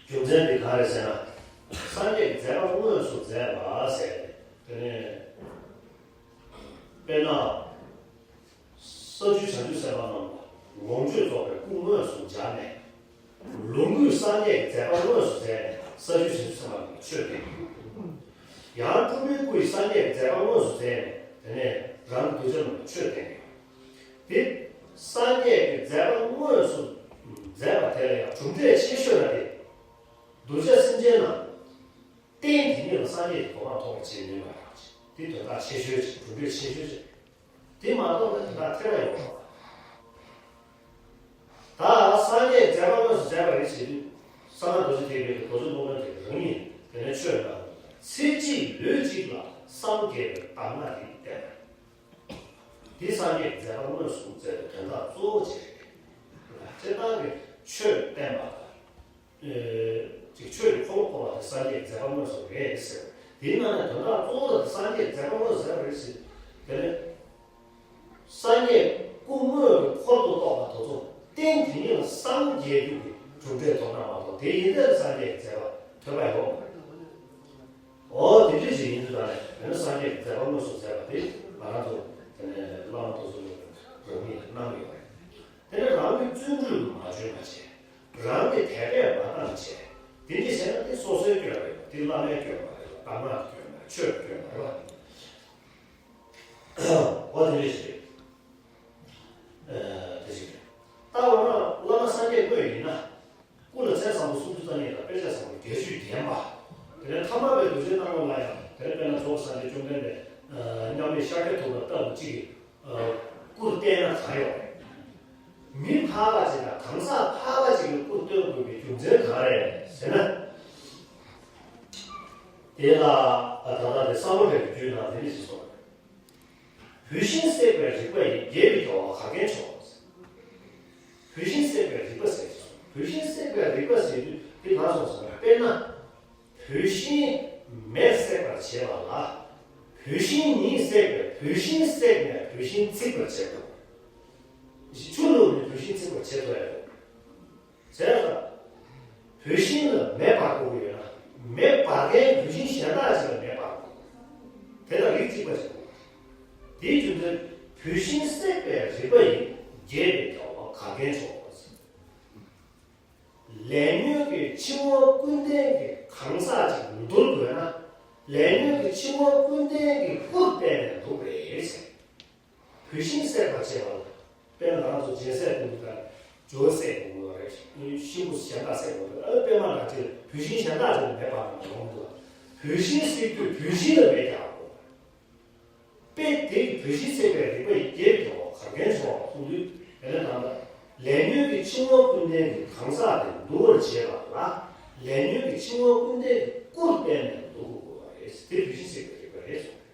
རྒྱུ་མཚན་དེ་ག་རེ་ཟེར་ན། སངས་རྒྱས་ཀྱི་མཛད་པ་དངོས་སུ་མཛད་པ་ཟེར་ཏེ། དེ་ནས་དཔེར་ན། ས་བཅུའི་བྱང་ཆུབ་སེམས་དཔའ་རྣམས་ལ་ལོངས་སྤྱོད་རྫོགས་པའི་སྐུ་དངོས་སུ་སྦྱར་ནས། ལོངས་སྐུས་སངས་རྒྱས་ཀྱི་མཛད་པ་དངོས་སུ་མཛད་ནས་ས་བཅུའི་བྱང་ཆུབ་སེམས་དཔའ་རྣམས་ལ་ཆོས་བསྟན་ཡོད། ཡང་སྤྲུལ་པའི་སྐུ་ཡིས་སངས་རྒྱས་ཀྱི་མཛད་པ་དངོས་སུ་མཛད་ནས་དེ་ནས་རང་གི་གདུལ་བྱ་རྣམས་ལ་ཆོས་བསྟན་ཡོད། དེ་སངས་རྒྱས་ཀྱི་མཛད་པ་དངོས་སུ་མཛད་པ་དེ་ལ་ཡང་གྲུབ་འབྲས་ཆེ་ཤོས་ལ་དེ། གདུལ་བྱ་སེམས་ཅན་རྣམས་རྟེན་དེ་ཉིད་ལ་སངས་རྒྱས་ཀྱི་གོ་འཕང་ཐོབ་པར་བྱེད་ནུས་པ་རང་ཅིག་དེ་དོན་དག་ཆེ་ཤོས་ཅིག་གྲུབ་འབྲས་ཆེ་ཤོས་ཅིག་དེ་མ་གཏོགས་ནི་དེ་དག་ཐེ་བ་ཡོད་མ་རེད། ད་སངས་རྒྱས་མཛད་པ་དངོས་སུ་མཛད་པ་རེད་ཟེར་དུས། གསང་སྔགས་རྡོ་རྗེ་ཐེག་པའི་རྡོ་རྗེ་སློབ་དཔོན་དེ་རང་ཉིད་དེ་ནས་ཆོས་གནང་། ཚེ་གཅིག་ལུས་གཅིག་ལ་སངས་རྒྱས་པའི་གདམས་ངག་དེ་བསྟན་པ་རེད། དེ་སངས་རྒྱས་མཛད་པ་དངོས་སུ་མཛད་པའི་དོན་དག་གཙོ་བོ་ཅིག་རེད། སྤྱིར་བཏང་གི་ཆོས་བསྟན་པ་དང་། ཨེ། ཅིག་ཆོས་ཀྱི་འཁོར་ལོ་བསྐོར་བ་དེ་སངས་རྒྱས་མཛད་པ་དངོས་སུ་རེད་ཟེར། དེའི་ནང་ནས་དོན་དག་གཙོ་བོ་དེ་སངས་རྒྱས་མཛད་པ་དངོས་སུ་མཛད་པ་རེད་ཟེར། དེ་ནས་སངས་རྒྱས་སྐུ་དངོས་ཀྱི་འཁོར་དུ་གཏོགས་པ་དེ་ཚོ་རྟེན་དེ་ཉིད་ལ་སངས་རྒྱས་རྒྱུ་གི་གྲུབ་འབྲས་ཐོབ་ན་མ་གཏོགས། དེ་ཡིན་ཚད་ལ་སངས་རྒྱས་ཀྱི་མཛད་པ་ཐོས་པ་ཡོད་མ་རེད། འོ་དེ་འདྲ་ཞིག་ཡིན་དུས་ད་ནས་དེ་ནས་སངས་རྒྱས་ཀྱི་མཛད་པ་དངོས་སུ་མཛད་པ་དེ་ང་རང་ཚོ་དེ་ནས་བླ་མ་དེ་ཚོ་རང་ཉིད་ཀྱིས་གནང་གི་ཡོད་རེད། དེ་ནས་རང་གི་བརྩོན་འགྲུས་ཀྱིས་མ་འཇོན་པ་བྱས། རང་གིས་དད་པས་མ་བཏང་བྱས། དེ་འདྲ་བྱས་ན་དེ་སོ་སོའི་སྐྱོན་རེད། དེ་བླ་མའི་སྐྱོན་མ་རེད། གདམས་ངག་གི་སྐྱོན་མ་རེད། ཆོས་ཀྱི་སྐྱོན་མ་རེད་པ། འོ་དེ་འདྲ་ཞིག་རེད། ཨ་དེ་ཞིག་རེད། ད་འོ་ན་བླ་མ་སངས་རྒྱས་དངོས་ཡིན་ན། སྐུ་ལ་མཚན་བཟང་པོ་སུམ་ཅུ་རྩ་གཉིས་དང་དཔེ་བྱད་བཟང་པོ་བརྒྱད་ཅུས་བརྒྱན་པ། དེ་ནས་ཐ་མལ་པའི་གདུལ་བྱའི་སྣང་ངོ་ལ་ཡང་དེ་ནས་དཔེར་ན་རྫོགས་པའི་སངས་རྒྱས་བཅོམ་ལྡན་འདས་མཉམ་མེད་ཤཱཀྱ་ཐུབ་པ་ལྟ་བུ་གཅིག་གིས་སྐུར་བསྟན་ན་གང་ཡོད་རེད། མི་ཕལ་པ་ཅིག་དང་གང་ཟག་ཕལ་པ་ཅིག་གིས་སྐུར་བསྟན་དགོས་པའི་རྒྱུ་མཚན་གང་རེད་ཟེར་ན། དེ་ལ་ད་ལྟ་དེ་བསམ་པ་བྲལ་གྱི་རྒྱུད་ནང་དེ་འདྲ་ཞིག་གསུངས། བུད་ཤིང་བསྲེགས་པའི་རིག་པ་ཡིས། རྒྱས་པའི་རྒྱལ་བ་ག་གེ་མཆོག་བུད་ཤིང་བསྲེགས་པའི་རིག་པ་ཟེར་གྱི་སོང་། བུད་ཤིང་བསྲེགས་པའི་རིག་པ་ཟེར་དུས་དེ་གང་སོང་ཟེར་ན། དཔེར་ན། བུད་ཤིང་མེས་བསྲེགས་པར་བྱེད་པ་ལ། བུད་ཤིང་ཉིད་བསྲེགས་པས་བུད་ཤིང་བསྲེགས་ནས་བུད་ཤིང་ཚིག་པར་བྱེད་དོ། ཆུ་བླུགས་ནས་བུད་ཤིང་ཚིག་པར་བྱེད་ཐུབ་ཡ་ཡོད། བྱས་ཙང་། བུད་ཤིང་ལ་མེ་འབར་དགོས་ཀྱི་ཡོད་ན། མེ་འབར་མཁན་བུད་ཤིང་གཞན་དག་ཅིག་ལ་མེ་འབར་དགོས། དེ་དང་རིགས་གཅིག་པ་ཞིག་དགོས། དེའི་རྒྱུ་མཚན་བུད་ཤིང་བསྲེགས་པའི་རིག་པ་ཡིས། རྒྱས་པའི་རྒྱལ་བ་ག་གེ་མཆོག་ལས་ཉོན་གྱི་འཆིང་བ་ཀུན་ལྡན་གྱི་གང་ཟག་ཅིག་འདུལ་དགོས་ན། ལས་ཉོན་གྱི་འཆིང་བ་ཀུན་ལྡན་གྱི་སྐུར་བསྟན་ནས་འདུལ་དགོས་ཟེར། བུད་ཤིང་བསྲེགས་པར་བྱེད་པ་ལ། དཔེར་ན་ང་ཚོ་སྦྱིན་སྲེག་གཏོང་དུས་ལྟར་ཇོ་བོ་བསྲེག་དགོས་ཀྱི་རེད། ཤིང་བུ་གཞན་དག་བསྲེག་དགོས་རེད། ཨ་པད་མ་ལ་ཅིག་བུད་ཤིང་གཞན་དག་ཅིག་ལ་མེ་འབར་ནས་ལོང་འདུག་བུད་ཤིང་བསྲེག་དུས་བུད་ཤིང་ལ་མེ་རྒྱག་དགོས། དཔེ་དེ་གི་བུད་ཤིང་བསྲེགས་པའི་རིག་པ་ཡིས། རྒྱས་པའི་རྒྱལ་བ་ག་གེ་མཆོག་གསུངས་དུས། དེ་ནས་ད་ལྟ་ལས་ཉོན་གྱི་འཆིང་བ་ཀུན་ལྡན་གྱི་གང་ཟག་དེ་འདུལ་བར་བྱེད་པ་ལ། ལས་ཉོན་གྱི་འཆིང་བ་ཀུན་ལྡན་གྱི་སྐུར་བསྟན་ནས་འདུལ་དགོས་པ་རེད། དེ་བུད་ཤིང་བསྲེགས་པའི་རིག་པ་རེད་གསུངས།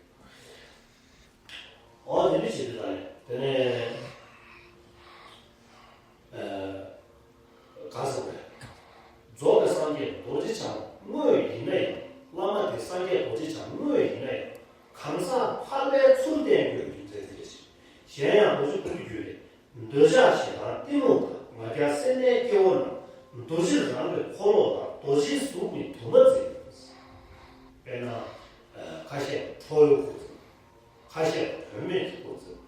འོ་དེ་འདྲ་བྱེད་དུས་ད་ནས་དེ་ནས་ཨ་ག་ཟེར་བས། རྫོགས་པའི་སངས་རྒྱས་རྡོ་རྗེ་འཆང་དངོས་ཡིན་ན་ཡང་། བླ་མ་དེ་སངས་རྒྱས་རྡོ་རྗེ་འཆང་དངོས་ཡིན་ན་ཡང་། གང་ཟག་ཕལ་པའི་ཚུལ་བསྟན་དགོས་པའི་རྒྱུ་མཚན་དེ་རེད། གཞན་ཡང་རྡོ་རྗེ་ཀུན་གྱི་རྒྱུད་ལས། འདོད་ཆགས་ཞེ་སྡང་གཏི་མུག་དང་། ང་རྒྱལ་སེར་སྣའི་སྐྱེ་བོ་རྣམས། རྡོ་རྗེ་རང་གི་འཁོར་ལོ་ལྟར། རྡོ་རྗེའི་གཟུགས་ནི་དུ་མ་འཛིན། དཔེར་ན། ཨ་ཁ་ཤས་ཁྲོ་བོའི་སྐུ་འཛིན། ཁ་ཤས་ལ་བུད་མེད་ཀྱི་སྐུ་འཛིན།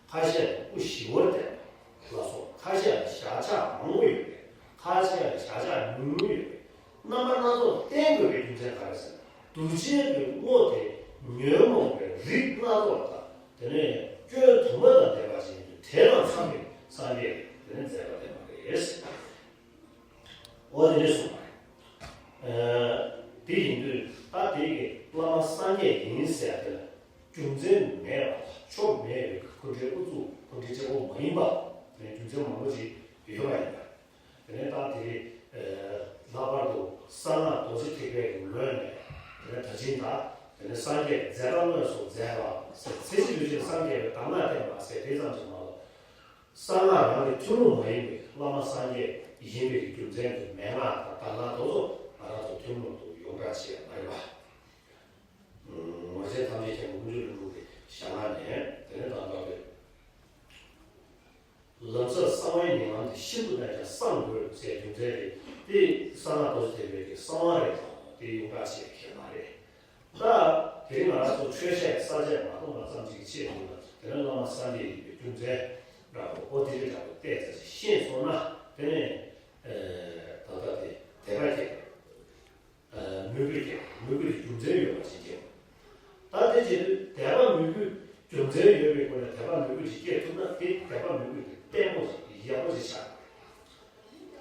ཁ་ཤས་ལ་སྐུ་ཞི་བར་བསྟན་པ་ལ་སོགས། ཁ་ཤས་ལ་བཞག་ཆགས་མང་པོ་ཡོད་པས། ཁ་ཤས་ལ་བཞག་ཆགས་ཉུང་ཉུང་ཡོད་པས། རྣམ་པ་སྣ་ཚོགས་བསྟན་དགོས་པའི་རྒྱུ་མཚན་ག་རེ་ཟེར་ན། གདུལ་བྱའི་གི་བློ་དེ་ཉོན་མོངས་པའི་རིགས་སྣ་ཚོགས་དང་། དེ་ནས་སྐྱོན་དུ་མ་དང་ལྡན་པ་ཞིག་ཡིན་དུས། དེ་དང་འཚམ་པའི་སངས་རྒྱས་དེ་ནས་མཛད་པ་བསྟན་པ་རེད། འོ་དེ་འདྲ་གསུངས་པ་རེད། ཨ་དེ་ཡིན་དུས་ད་དེ་གི་བླ་མ་སངས་རྒྱས་ཡིན་ཟེར་ཡ་དེ་ལ་རྒྱུ་མཚན་མེད་པ་དང་ཆོ་ག་མེད་པའི་འཁོན་འགྲས་ཨུ་ཚུགས་འཁོན་འགྲས་གཅིག་པོ་མ་ཡིན་པ། དེ་ནས་རྒྱུ་མཚན་མང་པོ་ཅིག་ཡོད་པ་ཡིན་པ། དེ་ནས་ད་དེ་ཨ་ལྷག་པར་དུ་གསང་སྔགས་རྡོ་རྗེ་ཐེག་པའི་གི་ལོན་ནས། དེ་ནས་ད་ཕྱིན་ད་དེ་ནས་སངས་རྒྱས་མཛད་པ་དངོས་སུ་མཛད་པ་ཟེར། ཚེ་གཅིག་ལུས་གཅིག་ལ་སངས་རྒྱས་པའི་གདམས་ངག་བསྟན་པ་ཟེར་དེ་ཙམ་གྱིས་མ་ལོག་གསང་སྔགས་རང་གི་ཐུན་མོང་མ་ཡིན་པའི་བླ་མ་སངས་རྒྱས་ཡིན་པའི་རྒྱུ་མཚན་གྱི་མན་ངག་དང་གདམས་ངག་དེ་ཚོ་ང་རང་ཚོ་ཐུན་མོང་དུ་ཡོངས་གྲགས་ཆེ་བ་མ་ཡིན་པ། ངོར་ཆེན་ཐམས་ཅད་མཁྱེན་པ་དཀོན་མཆོག་རིན་པོ་ཆེའི་ཞལ་སྔ་ནས་དེ་ནས་ད་ལྟ་བའི་ལམ་ཟབ་གསང་བའི་ཉམས་ལེན་དེ་ཤིན་ཏུ་ནས་ཀྱང་གསང་དགོས་ཟེར་རྒྱུ་མཚན་རེད། དེ་གསང་སྔགས་རྡོ་རྗེ་ཐེག་པའི་གི་གསང་བ་རེད། དེ་ཡོངས་གྲགས་ཆེ་བ་ཁྱད་མ་རེད། ད་དེ་རིང་ང་རང་ཚོ་ཆོས་བཤད་ས་བཅད་མ་གཏོགས་པ་ཙམ་ཅིག་བཤད་འདུག་ལ། དེ་ནས་བླ་མ་སངས་རྒྱས་ཡིན་པའི་རྒྱུ་མཚན་འདྲ་པོ་ཨོ་དེ་རིགས་འདྲ་པོ་བལྟས་ཚར་ཞིག་ཤེས་སོང་ན། དེ་ནས་ཨ་ད་ལྟ་དེ་དད་པ་སྐྱེ། ཨ་མོས་གུས་སྐྱེ། མོས་གུས་ཀྱི་རྒྱུ་མཚན་ཡོད་པ་ཞིག་སྐྱེ། ད་དེ་བྱེད་དུས་དད་པ་མོས་གུས་རྒྱུ་མཚན་ཡོད་པའི་སྒོ་ནས་དད་པ་མོས་གུས་ཅིག་སྐྱེ་ཐུབ་ན། དེ་དད་པ་མོས་གུས་དེ་བརྟན་པོ་ཞིག་ཡག་པོ་ཞིག་ཆགས།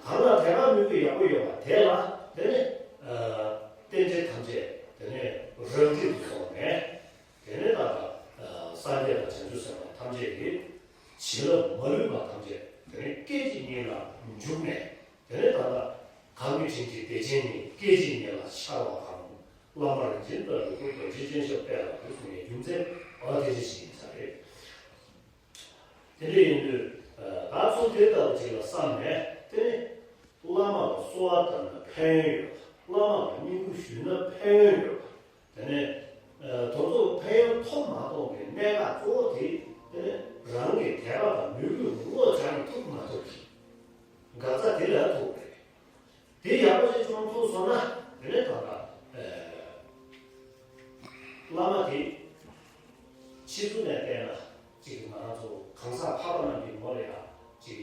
གང་ལ་དད་པ་མོས་གུས་ཡག་པོ་ཡོད་པ་དེ་ལ། དེ་ནས་ཨ་རྟེན་འབྲེལ་ཐམས་ཅད་དེ་ནས་རབ་འབྲིང་དུ་སོང་ནས། དེ་ནས་ད་ལྟ་ཨ་སངས་རྒྱས་དང་བྱང་ཆུབ་སེམས་དཔའ་ཐམས་ཅད་ཀྱི་བྱིན་རླབས་མ་ལུས་པ་ཐམས་ཅད་དེ་ནས་སྐད་ཅིག་ཉིད་ལ་འཇུག་ནས། དེ་ནས་ད་ལྟ་གང་གི་དྲིན་གྱིས་བདེ་ཆེན་ཉིད། སྐད་ཅིག་ཉིད་ལ་འཆར་བ་གང་། བླ་མ་རིན་ཆེན་ལྟ་བུའི་སྐུ། རྡོ་རྗེ་སྤྱན་ཆབ་དཔལ་ལ་འགོད་གསུངས་པའི་རྒྱུ་མཚན་ཨ་དེ་འདྲ་ཞིག་ཡིན་ས་རེད། དེ་འདྲ་ཡིན་དུས་ད་ཚུལ་དེ་ལྟ་བུ་ཅིག་ལ་བསམ་ནས། དེ་ནས་བླ་མ་ལ་གསོལ་བ་བཏབ་ན་ཕན་ཡོན་ཡོད་པ། བླ་མ་ལ་བསྙེན་བཀུར་ཞུས་ན་ཕན་ཡོན་ཡོད་པ། དེ་ནས་ཨ་དེ་ཚོ་ཕན་ཡོན་ཐོབ་མ་ཐོབ་ཀྱི་གནད་འགག་གཙོ་བོ་དེ། དེ་ནས་རང་གི་དད་པ་དང་མོས་གུས་ཀྱི་བློ་སྦྱང་ཐུབ་མ་ཐུབ་ཀྱི་འགག་རྩ་དེ་ལ་ཐུག་པ་རེད། དེ་ཡག་པོ་ཞིག་བྱུང་ཐུབ་སོང་ན། དེ་ནས་ད་ལྟ་ཨ་བླ་མ་དེ་ཕྱི་ཚུལ་ནས་བལྟས་ན་ཅིག་ང་རང་ཚོ་གང་ཟག་འཕགས་པ་རྣམས་ཀྱི་ངོ་ལ་ཡང་ཅིག་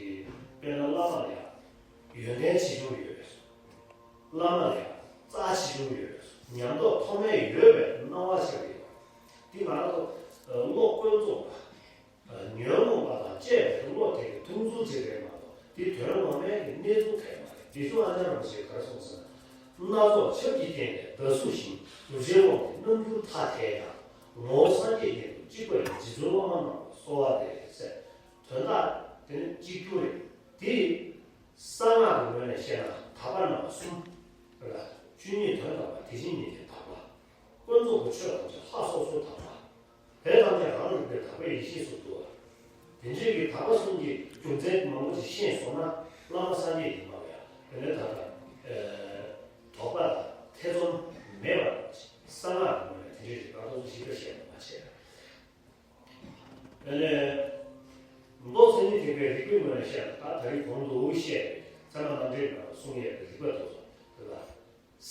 དཔེར་ན་བླ་མ་ལ་ཡང་ཡོན་ཏན་ཆེ་ཆུང་ཡོད་པས། བླ་མ་ལ་ཡང་རྩ་ཆེ་ཆུང་ཡོད་པས། ཉམས་རྟོགས་མཐོ་དམན་ཡོད་པའི་སྣང་བ་ཤར་གྱི་ཡོད། འདི་ང་རང་ཚོ་ བློ་ཀུན་རྫོབ་པ། ཉོན་མོངས་པ་དང་བཅས་པའི་བློ་དེ་གི་མཐོང་ཚུལ་ཅིག་རེད་མ་གཏོགས་དེ་དོན་ངོ་མའི་གི་གནས་ཚུལ་གང་ཡང་མ་རེད། དེ་ཚོ་ཨ་ཅག་རིན་པོ་ཆེས་ག་རེ་གསུངས་ཟེར་ན། སྣ་ཚོགས་ཆབ་ཀྱིས་བརྒྱན་པའི་ཟླ་གཟུགས་བཞིན། གདུལ་བྱའི་དབང་གིས་རྣམ་འགྱུར་མཐའ་དལ་ཡང་། ངོ་བོ་སངས་རྒྱས་ཉིད་དུ་གཅིག་པ་ཡིན། རྗེ་བཙུན་སློབ་མ་རྣམས་ལ་གསོལ་བ་འདེབས་ཟེར། དོན་དག་དེ་ནི་གཅིག་གྱུར་རེད། དེ་གསང་སྔགས་ཀྱི་ངོས་ནས་བཤད་ན་དག་པ་རྣམ་པ་གསུམ་རེད་ལ། ཆོས་ཉིད་དོན་དམ་པ། དེ་བཞིན་ཉིད་ཀྱི་དག་པ། ཀུན་རྫོབ་ཀྱི་ཆོས་ཐམས་ཅད་ལྷ་སོ་སོའི་དག་པ། དེ་ཐམས་ཅད་རང་རིག་པའི་དག་པའི་ཡེ་ཤེས་སུ་འདུ་བ། དེ་འདྲའི་གི་དག་པ་གསུམ་གྱི་རྒྱུ་མཚན་མང་པོ་ཞིག་ཤེས་སོང་ན་བླ་མ་སངས་རྒྱས་ཡིན་པ་ཡང་དེ་ནས་ད་ལྟ་དོགས་པ་དང་ཐེ་ཚོམ་མེད་པར་གསང་སྔགས་ཀྱི་ངོས་ནས་དེ་འདྲའི་རིག་པ་ཏོག་ཙམ་ཞིབ་ཕྲ་བཤད་པ་མ་བྱས། དེ་ནས་མདོ་མཚན་ཉིད་ཐེག་པའི་རིགས་པའི་ངོས་ནས་བཤད་ན་ད་ད་རེས་གོང་དུ་བཤད་པའི་ཚད་མ་རྣམ་འགྲེལ་ནང་གསུངས་ཡས་པའི་རིགས་པ་དེ་ཚོ་དེ་ལ།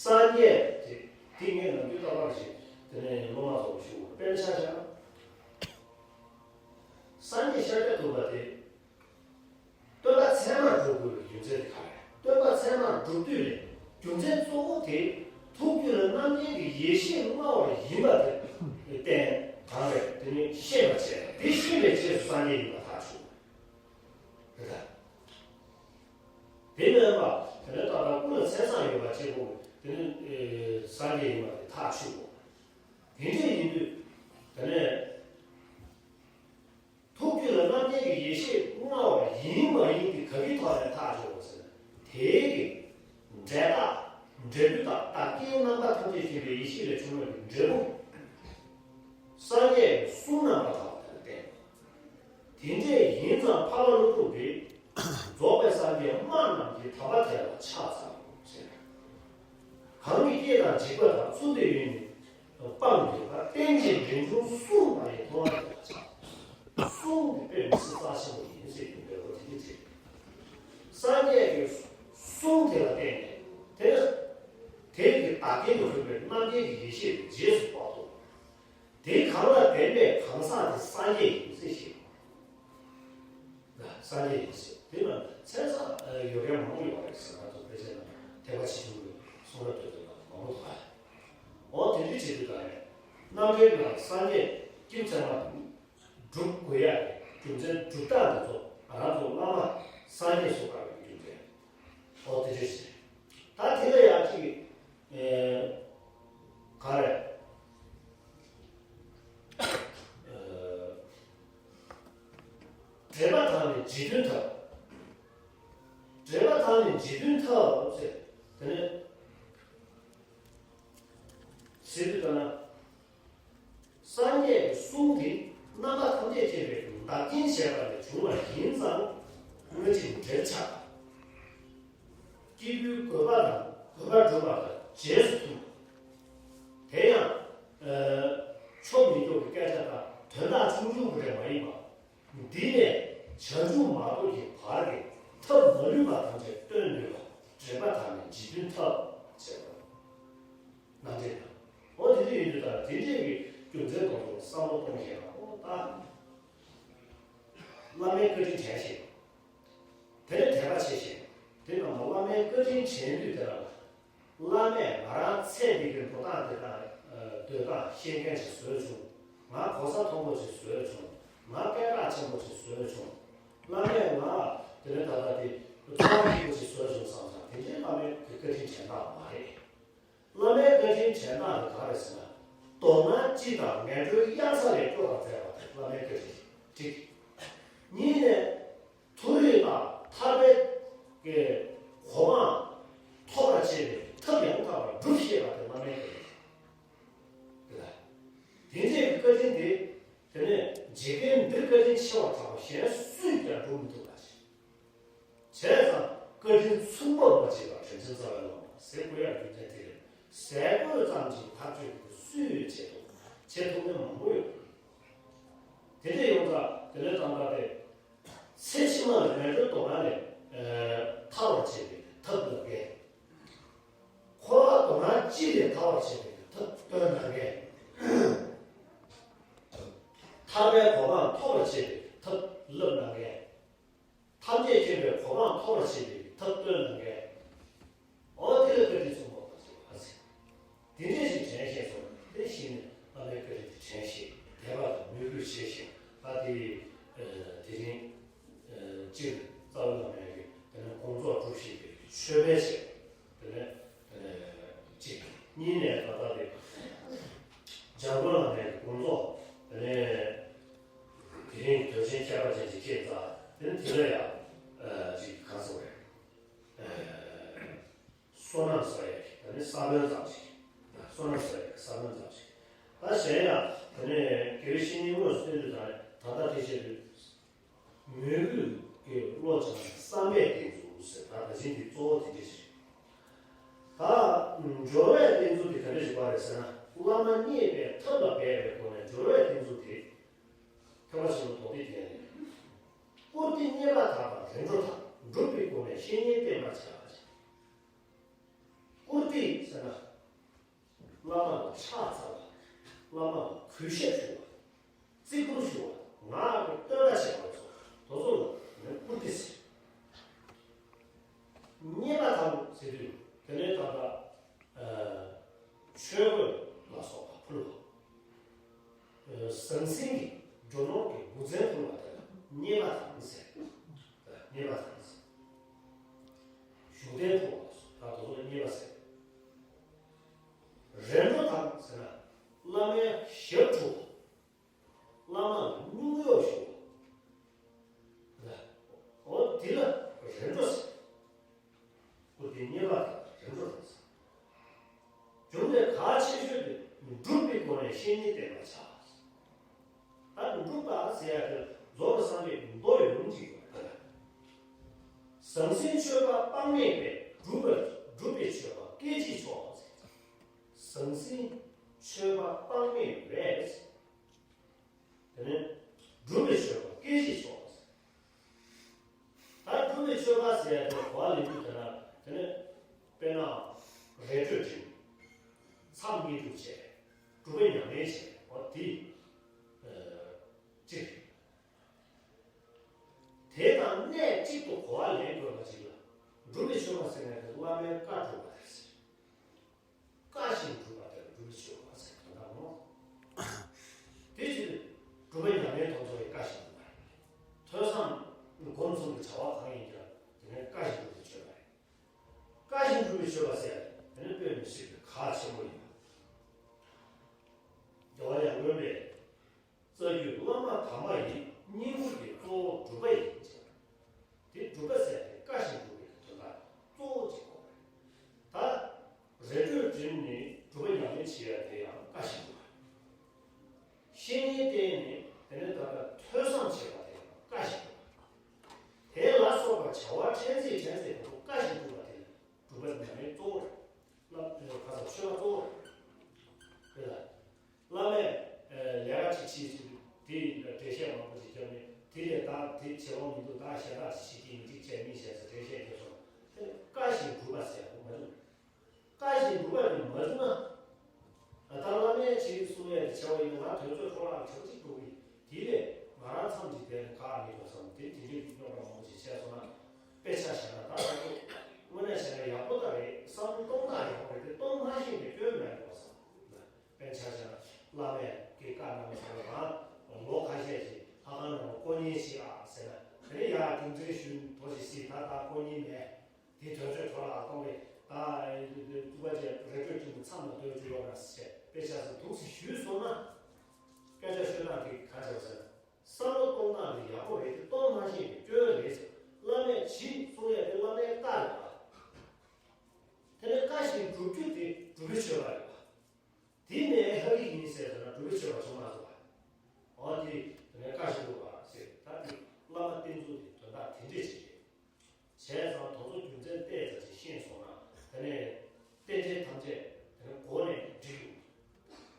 སངས་རྒྱས་ཀྱི་དེ་ངས་ནམ་རྒྱུན་ལྟ་བ་ཞིག་དེ་ནས་སློབ་མ་ཚོར་ཞུ་དགོས། དཔེར་ན་ཆ་བཞག་ན། སངས་རྒྱས་ཤཱཀྱ་ཐུབ་པ་དེ་སྟོན་པ་ཚད་མར་གྲུབ་དགོས་པའི་རྒྱུ་མཚན་དེ་ག་རེ་རེད། སྟོན་པ་ཚད་མར་གྲུབ་དུས་ནས་རྒྱུ་མཚན་གཙོ་བོ་དེ་ཐུགས་རྒྱུད་ལ་རྣམ་མཁྱེན་གྱི་ཡེ་ཤེས་མངའ་བ་ཡིན་པ་དེ་བརྟེན་གང་རེད། དེ་ནི་ཤེས་པར་བྱས། དེ་ཤེས་པའི་རྗེས་སུ་སངས་རྒྱས་ཡིན་པ་ཐག་ཆོད་རེད་ད། དེ་མིན་པ་དེ་ནས་ད་ལྟ་ཀུན་ལ་མཚན་བཟང་ཡོད་པ་གཅིག་པོ་དེ་ནི་སངས་རྒྱས་ཡིན་པ་དེ་ཐག་ཆོད་དགོས། དེ་འདྲ་ཡིན་དུས་དེ་ནས་ཐུགས་རྒྱུད་ལ་རྣམ་མཁྱེན་གྱི་ཡེ་ཤེས་མངའ་བ་ཡིན་མ་ཡིན་དེ་ག་གི་ཐོག་ནས་ཐག་ཆོད་དགོས་ཟེར་ན། དེའི་གི་འབྲས་རྟགས་འབྲས་བུ་དང་བདག་རྐྱེན་རྣམ་པ་ཐམས་ཅད་མཁྱེན་པའི་ཡེ་ཤེས་ལས་བྱུང་བའི་འབྲས་བུ། སངས་རྒྱས་ཀྱི་གསུང་རྣམ་པར་དག་པ་དང་ལྡན་པ། དེ་འདྲས་ཡིན་ཙང་འཕགས་པ་ཀླུ་སྒྲུབ་ཀྱིས་རྫོགས་པའི་སངས་རྒྱས་སྨྲ་རྣམས་ཀྱི་དམ་པ་དེ་ལ་ཕྱག་འཚལ་ལོ་ཟེར། གང་གི་སྐད་དང་འཇིགས་པ་དང་། ཚུར་འདས་ཡུལ་ནི་སྤང་གི་བར། རྟེན་ཅིང་འབྲེལ་འབྱུང་གསུང་མ་ཡིན་མཐོང་བ་དེ་ལ་ཕྱག། གསུང་དེ་དཔེ་མི་སྲིད་རྩ་ཆེན་པོ་ཡིན་ཟེར་གྱི་འདོད་པ་དེ་འདྲ་ཅིག་སངས་རྒྱས་ཀྱི་གསུང་དེ་ལ་བརྟེན་ནས་དེ་དེ་གི་བདག་རྐྱེན་དུ་གྱུར་པའི་རྣམ་མཁྱེན་གྱི་ཡེ་ཤེས་དེ་རྗེས་སུ་དཔག་ཏུ། དེ་གང་ལ་ལྡན་པའི་གང་ཟག་དེ་སངས་རྒྱས་ཡིན་ཟེར་ཞེས། ན་སངས་རྒྱས་ཡིན་ཟེར། དེ་ལ་མཚན་བཟང་ཡོད་མཁན་མང་པོ་ཡོད་པ་རེད་ཟེར་ན་ཐུབ་དཔེ་ཆ་ན་ཐེག་པ་ཆེ་ཆུང་གི་གསུང་རབ་དེ་ཚོ་ལ་མང་པོ་འདུག་ག་འོ་དེ་འདྲ་བྱེད་དུས་ད་རེད། རྣམ་འགྲེལ་ནང་སངས་རྒྱས་ཀྱི་ཚད་མ་སྒྲུབ་དགོས་ཡ་རྒྱུ་མཚན་སྒྲུབ་སྟངས་དེ་ཚོ་ང་རང་ཚོ་བླ་མ་སངས་རྒྱས་སུ་བཀར་བའི་རྒྱུ་མཚན། འོ་དེ་འདྲ་ཞིག་ད་དེ་ལ་ཡང་ཅིག་ཨེ། ག་རེ། ཨེ། འགྲེལ་པ་དག་ནི་རྗེས་མཐུན་ཐབས། འགྲེལ་པ་དག་ནི་རྗེས་མཐུན་ཐབས་ཟེར། དེ་ནས་ཟེར་དུས་ད་ན། སངས་རྒྱས་ཀྱི་གསུང་དེ་རྣམ་པ་ཐམས་ཅད་མཁྱེན་པའི་བདག་རྐྱེན་བྱས་པ་ལས་བྱུང་བ་ཡིན་ཙང་སྔོན་ཆད་འབྲེལ་ཆགས། སྐྱེས་བུའི་དགོས་པ་དང་དགོས་པ་སྒྲུབ་པ་དང་རྗེས་སུ་མཐུན་པ། དེ་ཡང་། ཨ། ཆོ་མི་འཇོག་གི་སྐད་ཆ་དང་དོན་དག་ཆུང་ཆུང་གི་རེད་མ་ཡིན་པ། འདི་ནས་བྱང་ཆུབ་མ་ཐོབ་ཀྱི་བར་གྱི་ཐབས་མ་ལུས་པ་ཐམས་ཅད་སྟོན་ནུས་པ་འགྲེལ་པ་དག་ནི་རྗེས་མཐུན་ཐབས་ཟེར་བ། རྣམ་འགྲེལ་དང་། འོ་དེ་འདྲ་ཡིན་དུས་ད་དེ་འདྲས་ཀྱི་རྒྱུ་མཚན་དང་བསམ་བློ་གཏོང་བཞིན་ལ་འོ་ད། བླ་མའི་བཀའ་དྲིན་དྲན་ཞིང་། དེ་ནས་དད་པ་བྱེད་ཞིང་། དེ་རྣམས་ལ་བླ་མའི་བཀའ་དྲིན་དྲན་དུས་དེ་ལ། བླ་མས་ང་རང་ཚེ་འདི་གི་འགྲོ་སྟངས་དེ་དང་སྡོད་སྟངས་ཤེས་མཁན་ཅིག་བཟོས་བྱུང་། ང་གོ་ས་མཐོན་པོ་ཅིག་བཟོས་བྱུང་། ང་སྐད་གྲགས་ཆེན་པོ་ཅིག་བཟོས་བྱུང་། བླ་མས་ང་དེ་ནས་ད་ལྟ་དེ་འཚོ་བ་སྐྱིད་པོ་ཅིག་བཟོས་བྱུང་བསམ་ཙང་དེ་འདྲའི་བླ་མའི་བཀའ་དྲིན་དྲན་སྟངས་མ་རེད། བླ་མའི་བཀའ་དྲིན་དྲན་སྟངས་དེ་ག་རེ་ཟེར་ན། དོ་སྣང་སྤྱི་དང་ངན་འགྲོའི་གཡང་ས་ལས་སྐྱོབ་པར་མཛད་པ་དེ་བླ་མའི་བཀའ་དྲིན་གཅིག་གཉིས་ནས། མཐོ་རིས་དང་ཐར་པའི་གོ་འཕང་ཐོབ་པར་བྱེད་པའི་ཐབས་ཡང་དག་པར་སྒྲུབ་ཤེས་པ་དེ་བླ་མའི་བཀའ་དྲིན་རེད། དེ་འདྲའི་བཀའ་དྲིན་དེ་དེ་ནས་འཇིག་རྟེན་འདིར་བཀའ་དྲིན་ཆེ་བ་གྲགས་པ་གཞན་སུས་ཀྱང་སྒྲུབ་མི་ཐུབ་པ་ཞིག་བྱས་ཙང་བཀའ་དྲིན་མཚུངས་པ་མ་མཆིས་པ་དྲིན་ཅན་རྩ་བའི་བླ་མ་ཟེར་དགོས་ཡག་རྒྱུ་མཚན་དེ་རེད། ཟས་གོས་ཙམ་གྱིས་ཐག་གཅོད་ཀྱི་སུས་བྱེད་ཐུབ་བྱེད་ཐུབ་མཁན་མང་པོ་ཡོད། དེ་འདྲ་ཡོང་ཙང་དེ་ནས་ཙམ་པ་དེ། ཚེ་ཕྱི་མ་ལ་ངན་འགྲོའི་དོ་སྣང་ལས་ཐར་བར་བྱེད་པའི་ཐབས་ལ་འགལ། འཁོར་བ་དོ་སྣང་སྤྱི་ལས་ཐར་བར་བྱེད་པའི་ཐབས་སྟོན་ན་འགལ། ཐར་པའི་གོ་འཕང་ཐོབ་པར་བྱེད་པའི་ཐབས་བསླབ་ན་འགལ། ཐམས་ཅད་མཁྱེན་པའི་གོ་འཕང་ཐོབ་པར་བྱེད་པའི་ཐབས་སྟོན་ན་འགལ། འོ་དེ་ལ་བཀའ་དྲིན་མཚུངས་པ་མ་མཆིས་པ་ཟེར། དེ་འདྲས་ཞིག་དྲན་ཤེས་སོང་། དེ་བཞིན་ནས་བླ་མའི་བཀའ་དྲིན་དེ་དྲན་ཤེས། དད་པ་དང་མོས་ དེ་རིང་སྤྱིར་རྩ་བའི་བླ་མའི་གི་དེ་ནས་དགོངས་རྫོགས་སྒྲུབ་བཞིན་པའི་མཆོད་པའི་ཆེད་དེ་ནས་གཅིག་གཉིས་ནས་ད་ལྟ་དེ་འཇམ་མགོན་བླ་མའི་གི་དགོངས་རྫོགས་དེ་ནས་དེ་རིང་དོན་ཆེན་ཁྱད་པར་ཅན་ཅིག་སྐྱེས་ཙང་དེ་ནས་དེ་ལ་ཡང་ཅིག་གང་ཟེར་བས། བསོད་ནམས་བསགས་ཡས་ཀྱི་ད་ནི་ས་བོན་ཙམ་ཞིག་བསོད་ནམས་བསགས་ཡས་ཀྱི་ས་བོན་ཙམ་ཞིག་ད་གཞན་ཡང་དེ་ནས་དགེ་བའི་བཤེས་གཉེན་དངོས་སུ་བསྟེན་དུས་ད་ནི་ད་ལྟ་དེ་བྱེད་དུས་མོས་གུས་ཀྱི་བློ་བྱང་ནས་བསམ་པས་བསྟེན་ཚུལ་ཟེར། ད་ད་ཅིང་དེ་གཙོ་བོ་དེ་འདྲ་ཞིག་ད་སྦྱོར་བས་བསྟེན་ཚུལ་དེ་ག་འདྲ་ཞིག་པ་རེད་ཟེར་ན། བླ་མ་མཉེས་པའི་ཐབས་ལ་འབད་པའི་སྒོ་ནས་སྦྱོར་བས་བསྟེན་ཚུལ་དེ་ཐེག་པ་ཆེན་པོ་མདོ་སྡེ་རྒྱན་ལས། བཀུར་སྟི་རྙེད་པ་དག་དང་རིམ་གྲོ་དང་། སྒྲུབ་པའི་སྒོ་ནས་བཤེས་གཉེན་བསྟེན་པར་བྱ། བཀུར་སྟི་ཟེར་ན། བླ་མ་ལ་ཕྱག་འཚལ་བ། བླ་མ་ལ་གུས་ཞབས་ཞུ་བ། བརྩི་བཀུར་ཞུ་བ། ངག་གི་བསྟོད་པ་བྱེད་པ་སོགས་དེ་ཚོ་ལ་ནི་བཀུར་སྟི་ཟེར། རྙེད་པ་དང་ཟེར་དུས་དེ་ནས་ད་ལྟ་ཆོས་གོས་ལ་སོགས་པ་ཕུལ་བ། ཟང་ཟིང་གི་སྦྱོར་ནོར་གྱི་བུ་བཙན་ཕུལ་བ་དེ་ལ་རྙེད་པ་དང་ཟེར། རྙེད་པ་དང་ཟེར། བཞུགས་གདན་ཕུལ་བ་ལ་སོགས་ད་དེ་ཚོ་ལ་རྙེད་པ་ཟེར། རིམ་གྲོ་དང་ཟེར་ན་བླ་མའི་ཞབས་བྲོ་བ། བླ་མ་ལ་སྙུང་གཡོ་ཞུ་བ། འོ་དེ་ལ་རིམ་གྲོ་ཟེར། བཀུར་སྟི་རྙེད་པ་དང་རིམ་གྲོ་དང་ཟེར། བྱུང་ནས་གལ་ཆེ་ཤོས་དེ་སྒྲུབ་པའི་སྒོ་ནས་བཤེས་གཉེན་བསྟེན་པར་བྱ། ད་སྒྲུབ་པ་ཟེར་ཡ་དེ་རྫོགས་པའི་སངས་རྒྱས་ཀྱི་མདོ་ཡོད་ལུང་གཅིག་ཡོད་པ་དེ་ལ། ཟང་ཟིང་སྤྱོད་པ་སྤང་མེད་པས། སྒྲུབ་པ་སྒྲུབ་པའི་སྤྱོད་པ་སྐད་ཅིག་ཆོག་ཟེར། ཟང་ཟིང་སྤྱོད་པ་སྤང་མེད་པས། དེ་ནས་སྒྲུབ་པའི་སྤྱོད་པ་སྐད་ཅིག་ཆོག་ཟེར། ད་སྒྲུབ་པའི་སྤྱོད་པ་ཟེར་ཡ་དེ་གོ་བ་ལེན་རྒྱུ་དེ་ན་དེ་ནས་དཔེར་ན་རེ་ལྟོས་སྒྲིམ། མཚམས་བསྙེན་སྒྲུབ་བྱས། སྒྲུབ་པ་ཉམས་ལེན་བྱས། འོ་དེ་གཅིག་རེད། དེ་དང་གནད་གཅིག་ཏུ་གོ་བ་ལེན་དགོས་པ་ཅིག་ལ་སྒྲུབ་པའི་སྤྱོད་པ་ཟེར་ནས་དེ་བླ་མའི་བཀའ་སྒྲུབ་པ་རེད་ཟེར། བཀའ་བཞིན་སྒྲུབ་པ་དེར་སྒྲུབ་པའི་སྤྱོད་པ་ཟེར་དོན་དག་མོ། དེ་ཕྱིར་སྒྲུབ་པ་ཉམས་ལེན་དེ་ཚོ་ཡི་བཀའ་བཞིན་སྒྲུབ་པ་རེད། ཐོས་བསམ་སྒོམ་གསུམ་གྱི་བྱ་བ་གང་ཡིན་ཀྱང་དེ་ནི་བཀའ་བཞིན་སྒྲུབ་པའི་སྤྱོད་པ་རེད། བཀའ་བཞིན་སྒྲུབ་པའི་སྤྱོད་པ་ཟེར་དེ་ནི་དཔེ་མི་སྲིད་པའི་གལ་ཆེན་པོ་ཡིན་པ། རྒྱལ་བ་ཡར་ངོའི་པས། རྩ་རྒྱུད་བླ་མ་དམ་པ་ཡི། བསྙེན་བཀུར་གྱི་གཙོ་བོ་སྒྲུབ་པ་ཡིན་ཅེས། དེ་སྒྲུབ་པ་ཟེར་ཏེ་བཀའ་བཞིན་སྒྲུབ་པའི་དོན་དག་གཙོ་བོ་གཅིག་གོ་རེད། ད་རེ་ལྟོས་སྒྲིམ་ནས་སྒྲུབ་པ་ཉམས་ལེན་བྱེད་ཡ་དེ་ཡང་བཀའ་བཞིན་སྒྲུབ་པ། བཤེས་གཉེན་བསྟེན་ནས་དེ་ནས་ད་ལྟ་ཐོས་བསམ་བྱེད་པ་དེ་ཡང་བཀའ་བཞིན་སྒྲུབ་པ། དེ་ལ་སོགས་པ་བྱ་བ་ཕྲན་ཚེགས་ཕྲན་ཚེགས་དེ་ཚོ་བཀའ་བཞིན་སྒྲུབ་པ་དེ་ནི་སྒྲུབ་པ་ཉམས་ལེན་གཙོ་བོ་རེད། བསླབ་ཁ་ས་ཆོས་པ་གཙོ་བོ་རེད། རེད་ལ། བླ་མས་ལས་ཀ་ཅིག་བྱེད་ཚུལ་དེ་འགྲེལ་བཤད་མང་པོ་ཞིག་བརྒྱབ་ནས་དེ་ལས་ད་དེ་བྱེད་དགོས་མི་འདུག་ད་ཞེ་དྲག་ཅིག་བྱེད་ཀྱི་མི་འགྲིག་བྱས་མིན་ཞེས་སུ་འགྲེལ་བཤད་བརྒྱབ་སོང་། དེ་ནི་བཀའ་བཞིན་སྒྲུབ་པ་ཟེར་བ་མ་བྱུང་། བཀའ་བཞིན་སྒྲུབ་པ་དེ་མ་བྱུང་ན། ད་བླ་མས་བྱེད་གསུང་ཡས་དེ་བྱ་བ་ཡིན་ན་ང་དོལ་ཚོགས་འཕྲོ་བརླག་གི་བྱ་བ་ཅིག་འགྲོ་གི་ཡིན། དེ་ལས་ང་རང་མཚམས་ཀྱི་དེ་ལ་ཁག་མེད་དོ་བསམ་དེ་དེ་འདྲའི་རྙོག་དྲ་མང་པོ་ཞིག་བྱས་སོང་ན། དཔེ་ཆ་བཞག་ན་ད་ང་ཚོ་དངོས་གནས་བྱས་ན་ཡག་པོ་ད་རེད། བསམ་བློ་གཏོང་སྟངས་ཡག་པོ་རེད་དེ་གཏོང་མ་ཤེས་པའི་སྐྱོན་མེད་དོ་བསམ། དཔེ་ཆ་བཞག་ན་བླ་མས་ཀྱི་བཀའ་གནང་བ་ཟེར་བ་དང་ལོ་ཁ་ཤས་ཤིག་ལྷ་ཁང་ནང་ལ་དཀོན་གཉེར་བྱེད་ཨ་ཟེར་ན་དེ་ནས་ཡར་རྒྱུ་མཚན་ཞུ་ཐོག་ཞིག་སྲིད་ད་ད་དཀོན་གཉེར་མེད། དེ་དོལ་ཚོགས་འཕྲོ་བརླག་གཏོང་བའི་ད་བཙུགས་པ་བཅས་རེ་ལྟོས་ཀྱི་མཚམས་ལ་སྡོད་རྒྱུ་ཡོད་ན་ཞེས་དཔེ་ཆ་ཟེར་འདུག་སེ་ཞུས་སོང་ན། སྐད་ཆ་ཤོད་སྟངས་དེ་ག་འདྲ་ཟེར། བསམ་བློ་གཏོང་སྟངས་དེ་ཡག་པོ་རེད་དེ་གཏོང་མ་ཤེས་པའི་སྐྱོན་རེད་ཟེར། བླ་མས་བྱེད་གསུང་ཡས་དེ་བླ་མའི་བཀའ་རེད་པ། དེ་ནས་བཀའ་བཞིན་སྒྲུབ་རྒྱུ་དེ་སྒྲུབ་པའི་སྤྱོད་པ་རེད་པ། དེ་ནས་ཧ་གི་ཡིན་ཟེར་ཟེར་ན་སྒྲུབ་པའི་སྤྱོད་པ་བྱུང་མ་སོང་བ། འོ་དེ་དེ་ནས་བཀའ་བཞིན་སྒྲུབ་པ་ཟེར་ད་དེ་བླ་མ་བསྟེན་ཚུལ་དེ་དོན་དག་དེ་འདྲས་ཅིག་རེད། བྱས་ཙང་དེ་ཚོ་རྒྱུ་མཚན་ཏོག་ཙམ་ཅིག་ཤེས་སོང་ན་དེ་ནས་རྟེན་འབྲེལ་ཐམས་ཅད་དེ་ནས་གོ་ནས་འགྲིག་ཡོང་།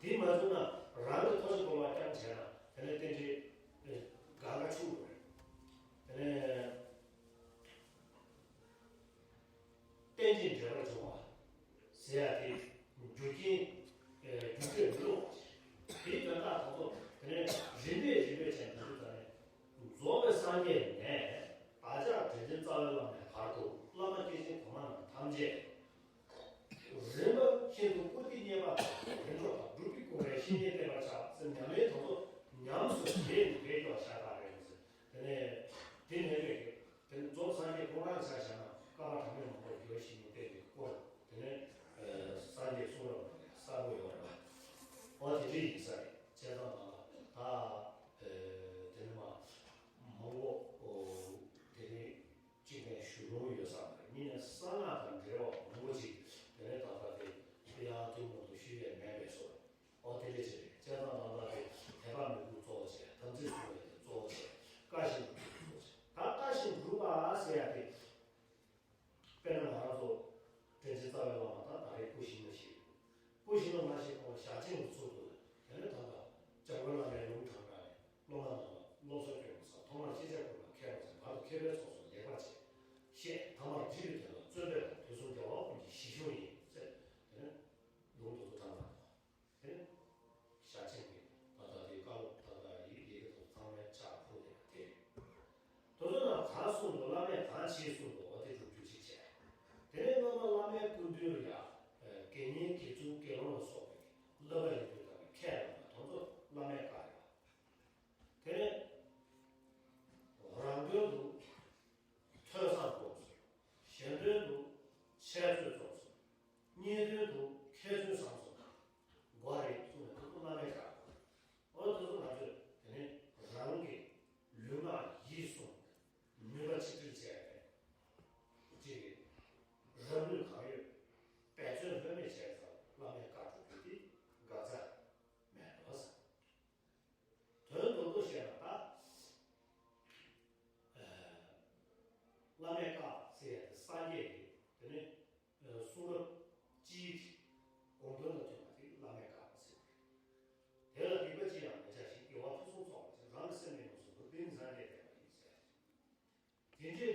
དེ་མ་བྱུང་ན་རང་གི་ཐོག་ཞིག་གོ་བ་རྐྱང་བྱས་ན་དེ་ནས་རྟེན་འབྲེལ་གང་ག་འཆུག་འགྲོ་རེད། དེ་ནས་རྟེན་ཅིང་འབྲེལ་བར་འབྱུང་བ་ཟེར་ཡ་དེ་རྒྱུ་རྐྱེན་རྒྱུ་འབྲས་མི་སློང་བ་ཞིག་དེའི་དོན་དག་དེ་ཚོ་དེ་ནས་རིམ་པས་རིམ་པས་བྱས་འགྲོ་དུས་ཙམ་ནས། རྫོགས་པའི་སངས་རྒྱས་ནས་བདག་ཅག་དྲིན་ཅན་རྩ་བའི་བླ་མའི་བར་དུ་བླ་མ་སྐྱེས་ཆེན་གོང་མ་རྣམས་ཐམས་ཅད་རིམ་པ་བཞིན་དུ་བཀུར་སྟི་རྙེད་པ་དང་། རིམ་གྲོ་དང་། སྒྲུབ་པའི་སྒོ་ནས་བཤེས་གཉེན་བསྟེན་པར་བྱ་ཟེར་ཉམས་ལེན་དེ་ཚོ་ཉམས་སུ་བཞེས་ནས་བསྡད་ཀྱོག་ཤ་སྟག་ མཁས་པའི་ཚོགས་སུ་ལེགས་པར་བྱས། ཞེས་ཐ་མར་འདྲིས་པའི་དོན་ལ་བརྩོན་པས་དང་དུས་གསུམ་རྒྱལ་བ་ཀུན་གྱི་ཞི་ཁྱོད་ཡིན་ཟེར། དེ་ནས་ལུང་དུ་དུ་དྲངས་པ་དང་། དེ་ནས་ཞལ་ཆེམས་ཀྱི་ད་ལྟ་དེ་བཀའ་སློབ་ད་ལྟ་ཡི་ཡི་གེ་དང་ཚང་མའི་ཕྱག་ཕུལ་ནས་དེ། དེ་ཚོ་རྣམས་གང་གསུངས་འདུག་བླ་མས་གང་ཅི་གསུངས་འདུག་འོ་དེ་སྒྲུབ་རྒྱུ་གཅིག་བྱས། དེ་ནས་སྔོན་མ་བླ་མའི་སྐུ་མདུན་ལ་ཡ། དགེ་བསྙེན་དགེ་ཚུལ་དགེ་སློང་ལ་སོགས་པའི་བསླབ་པ་ཡིན་དུས་ད་ལྟ་ཁས་བླངས་པ་དེ་ཚོ་བླ་མའི་བཀའ་རེད། དེ་ནས་རང་དོན་དུ་ཐོས་བསམ་སྒོམ་གསུམ། གཞན་དོན་དུ་འཆད་རྩོད་རྩོམ་གསུམ། གཉེན་དོན་དུ་མཁས་བཙུན་བཟང་གསུམ་དགོས་རེད་གསུངས་ནས་དེ་ཚོ་བླ་མའི་བཀའ་རེད། འོ་དེ་ཚོ་ང་ཚོས་དེ་ནས་རང་གི་ལུས་ངག་ཡིད་གསུམ་ནུས་པ་ཆིག་སྒྲིལ་བྱས་པའི་གཅིག་གི་རང་ནུས་གང་ཡོད་འབད་བརྩོན་ལྷོད་མེད་བྱས་ཙང་བླ་མའི་བཀའ་སྒྲུབ་རྒྱུ་དེ་འགག་རྩ་མེད་འགྲོ་ཟེར། དོན་དུ་དུ་བཤད་ན་ད། བླ་མའི་བཀའ་ཟེར་ཡ་དེ་སངས་རྒྱས་ཀྱི་དེ་ནི་གསུང་རབ་སྤྱིའི་དགོངས་དོན་ལ་མཐུན་པ་དེ་བླ་མའི་བཀའ་ཟེར་བ་རེད། དེ་ལ་སྡིག་པ་ཅི་ཡང་མི་བྱ་ཞིང་དགེ་བ་ཕུན་སུམ་ཚོགས་པར་བྱ། རང་གི་སེམས་ཉོན་མོངས་སོགས་དུ་འདི་ནི་སངས་རྒྱས་བསྟན་པ་ཡིན་ཟེར། དེ་འདྲའི་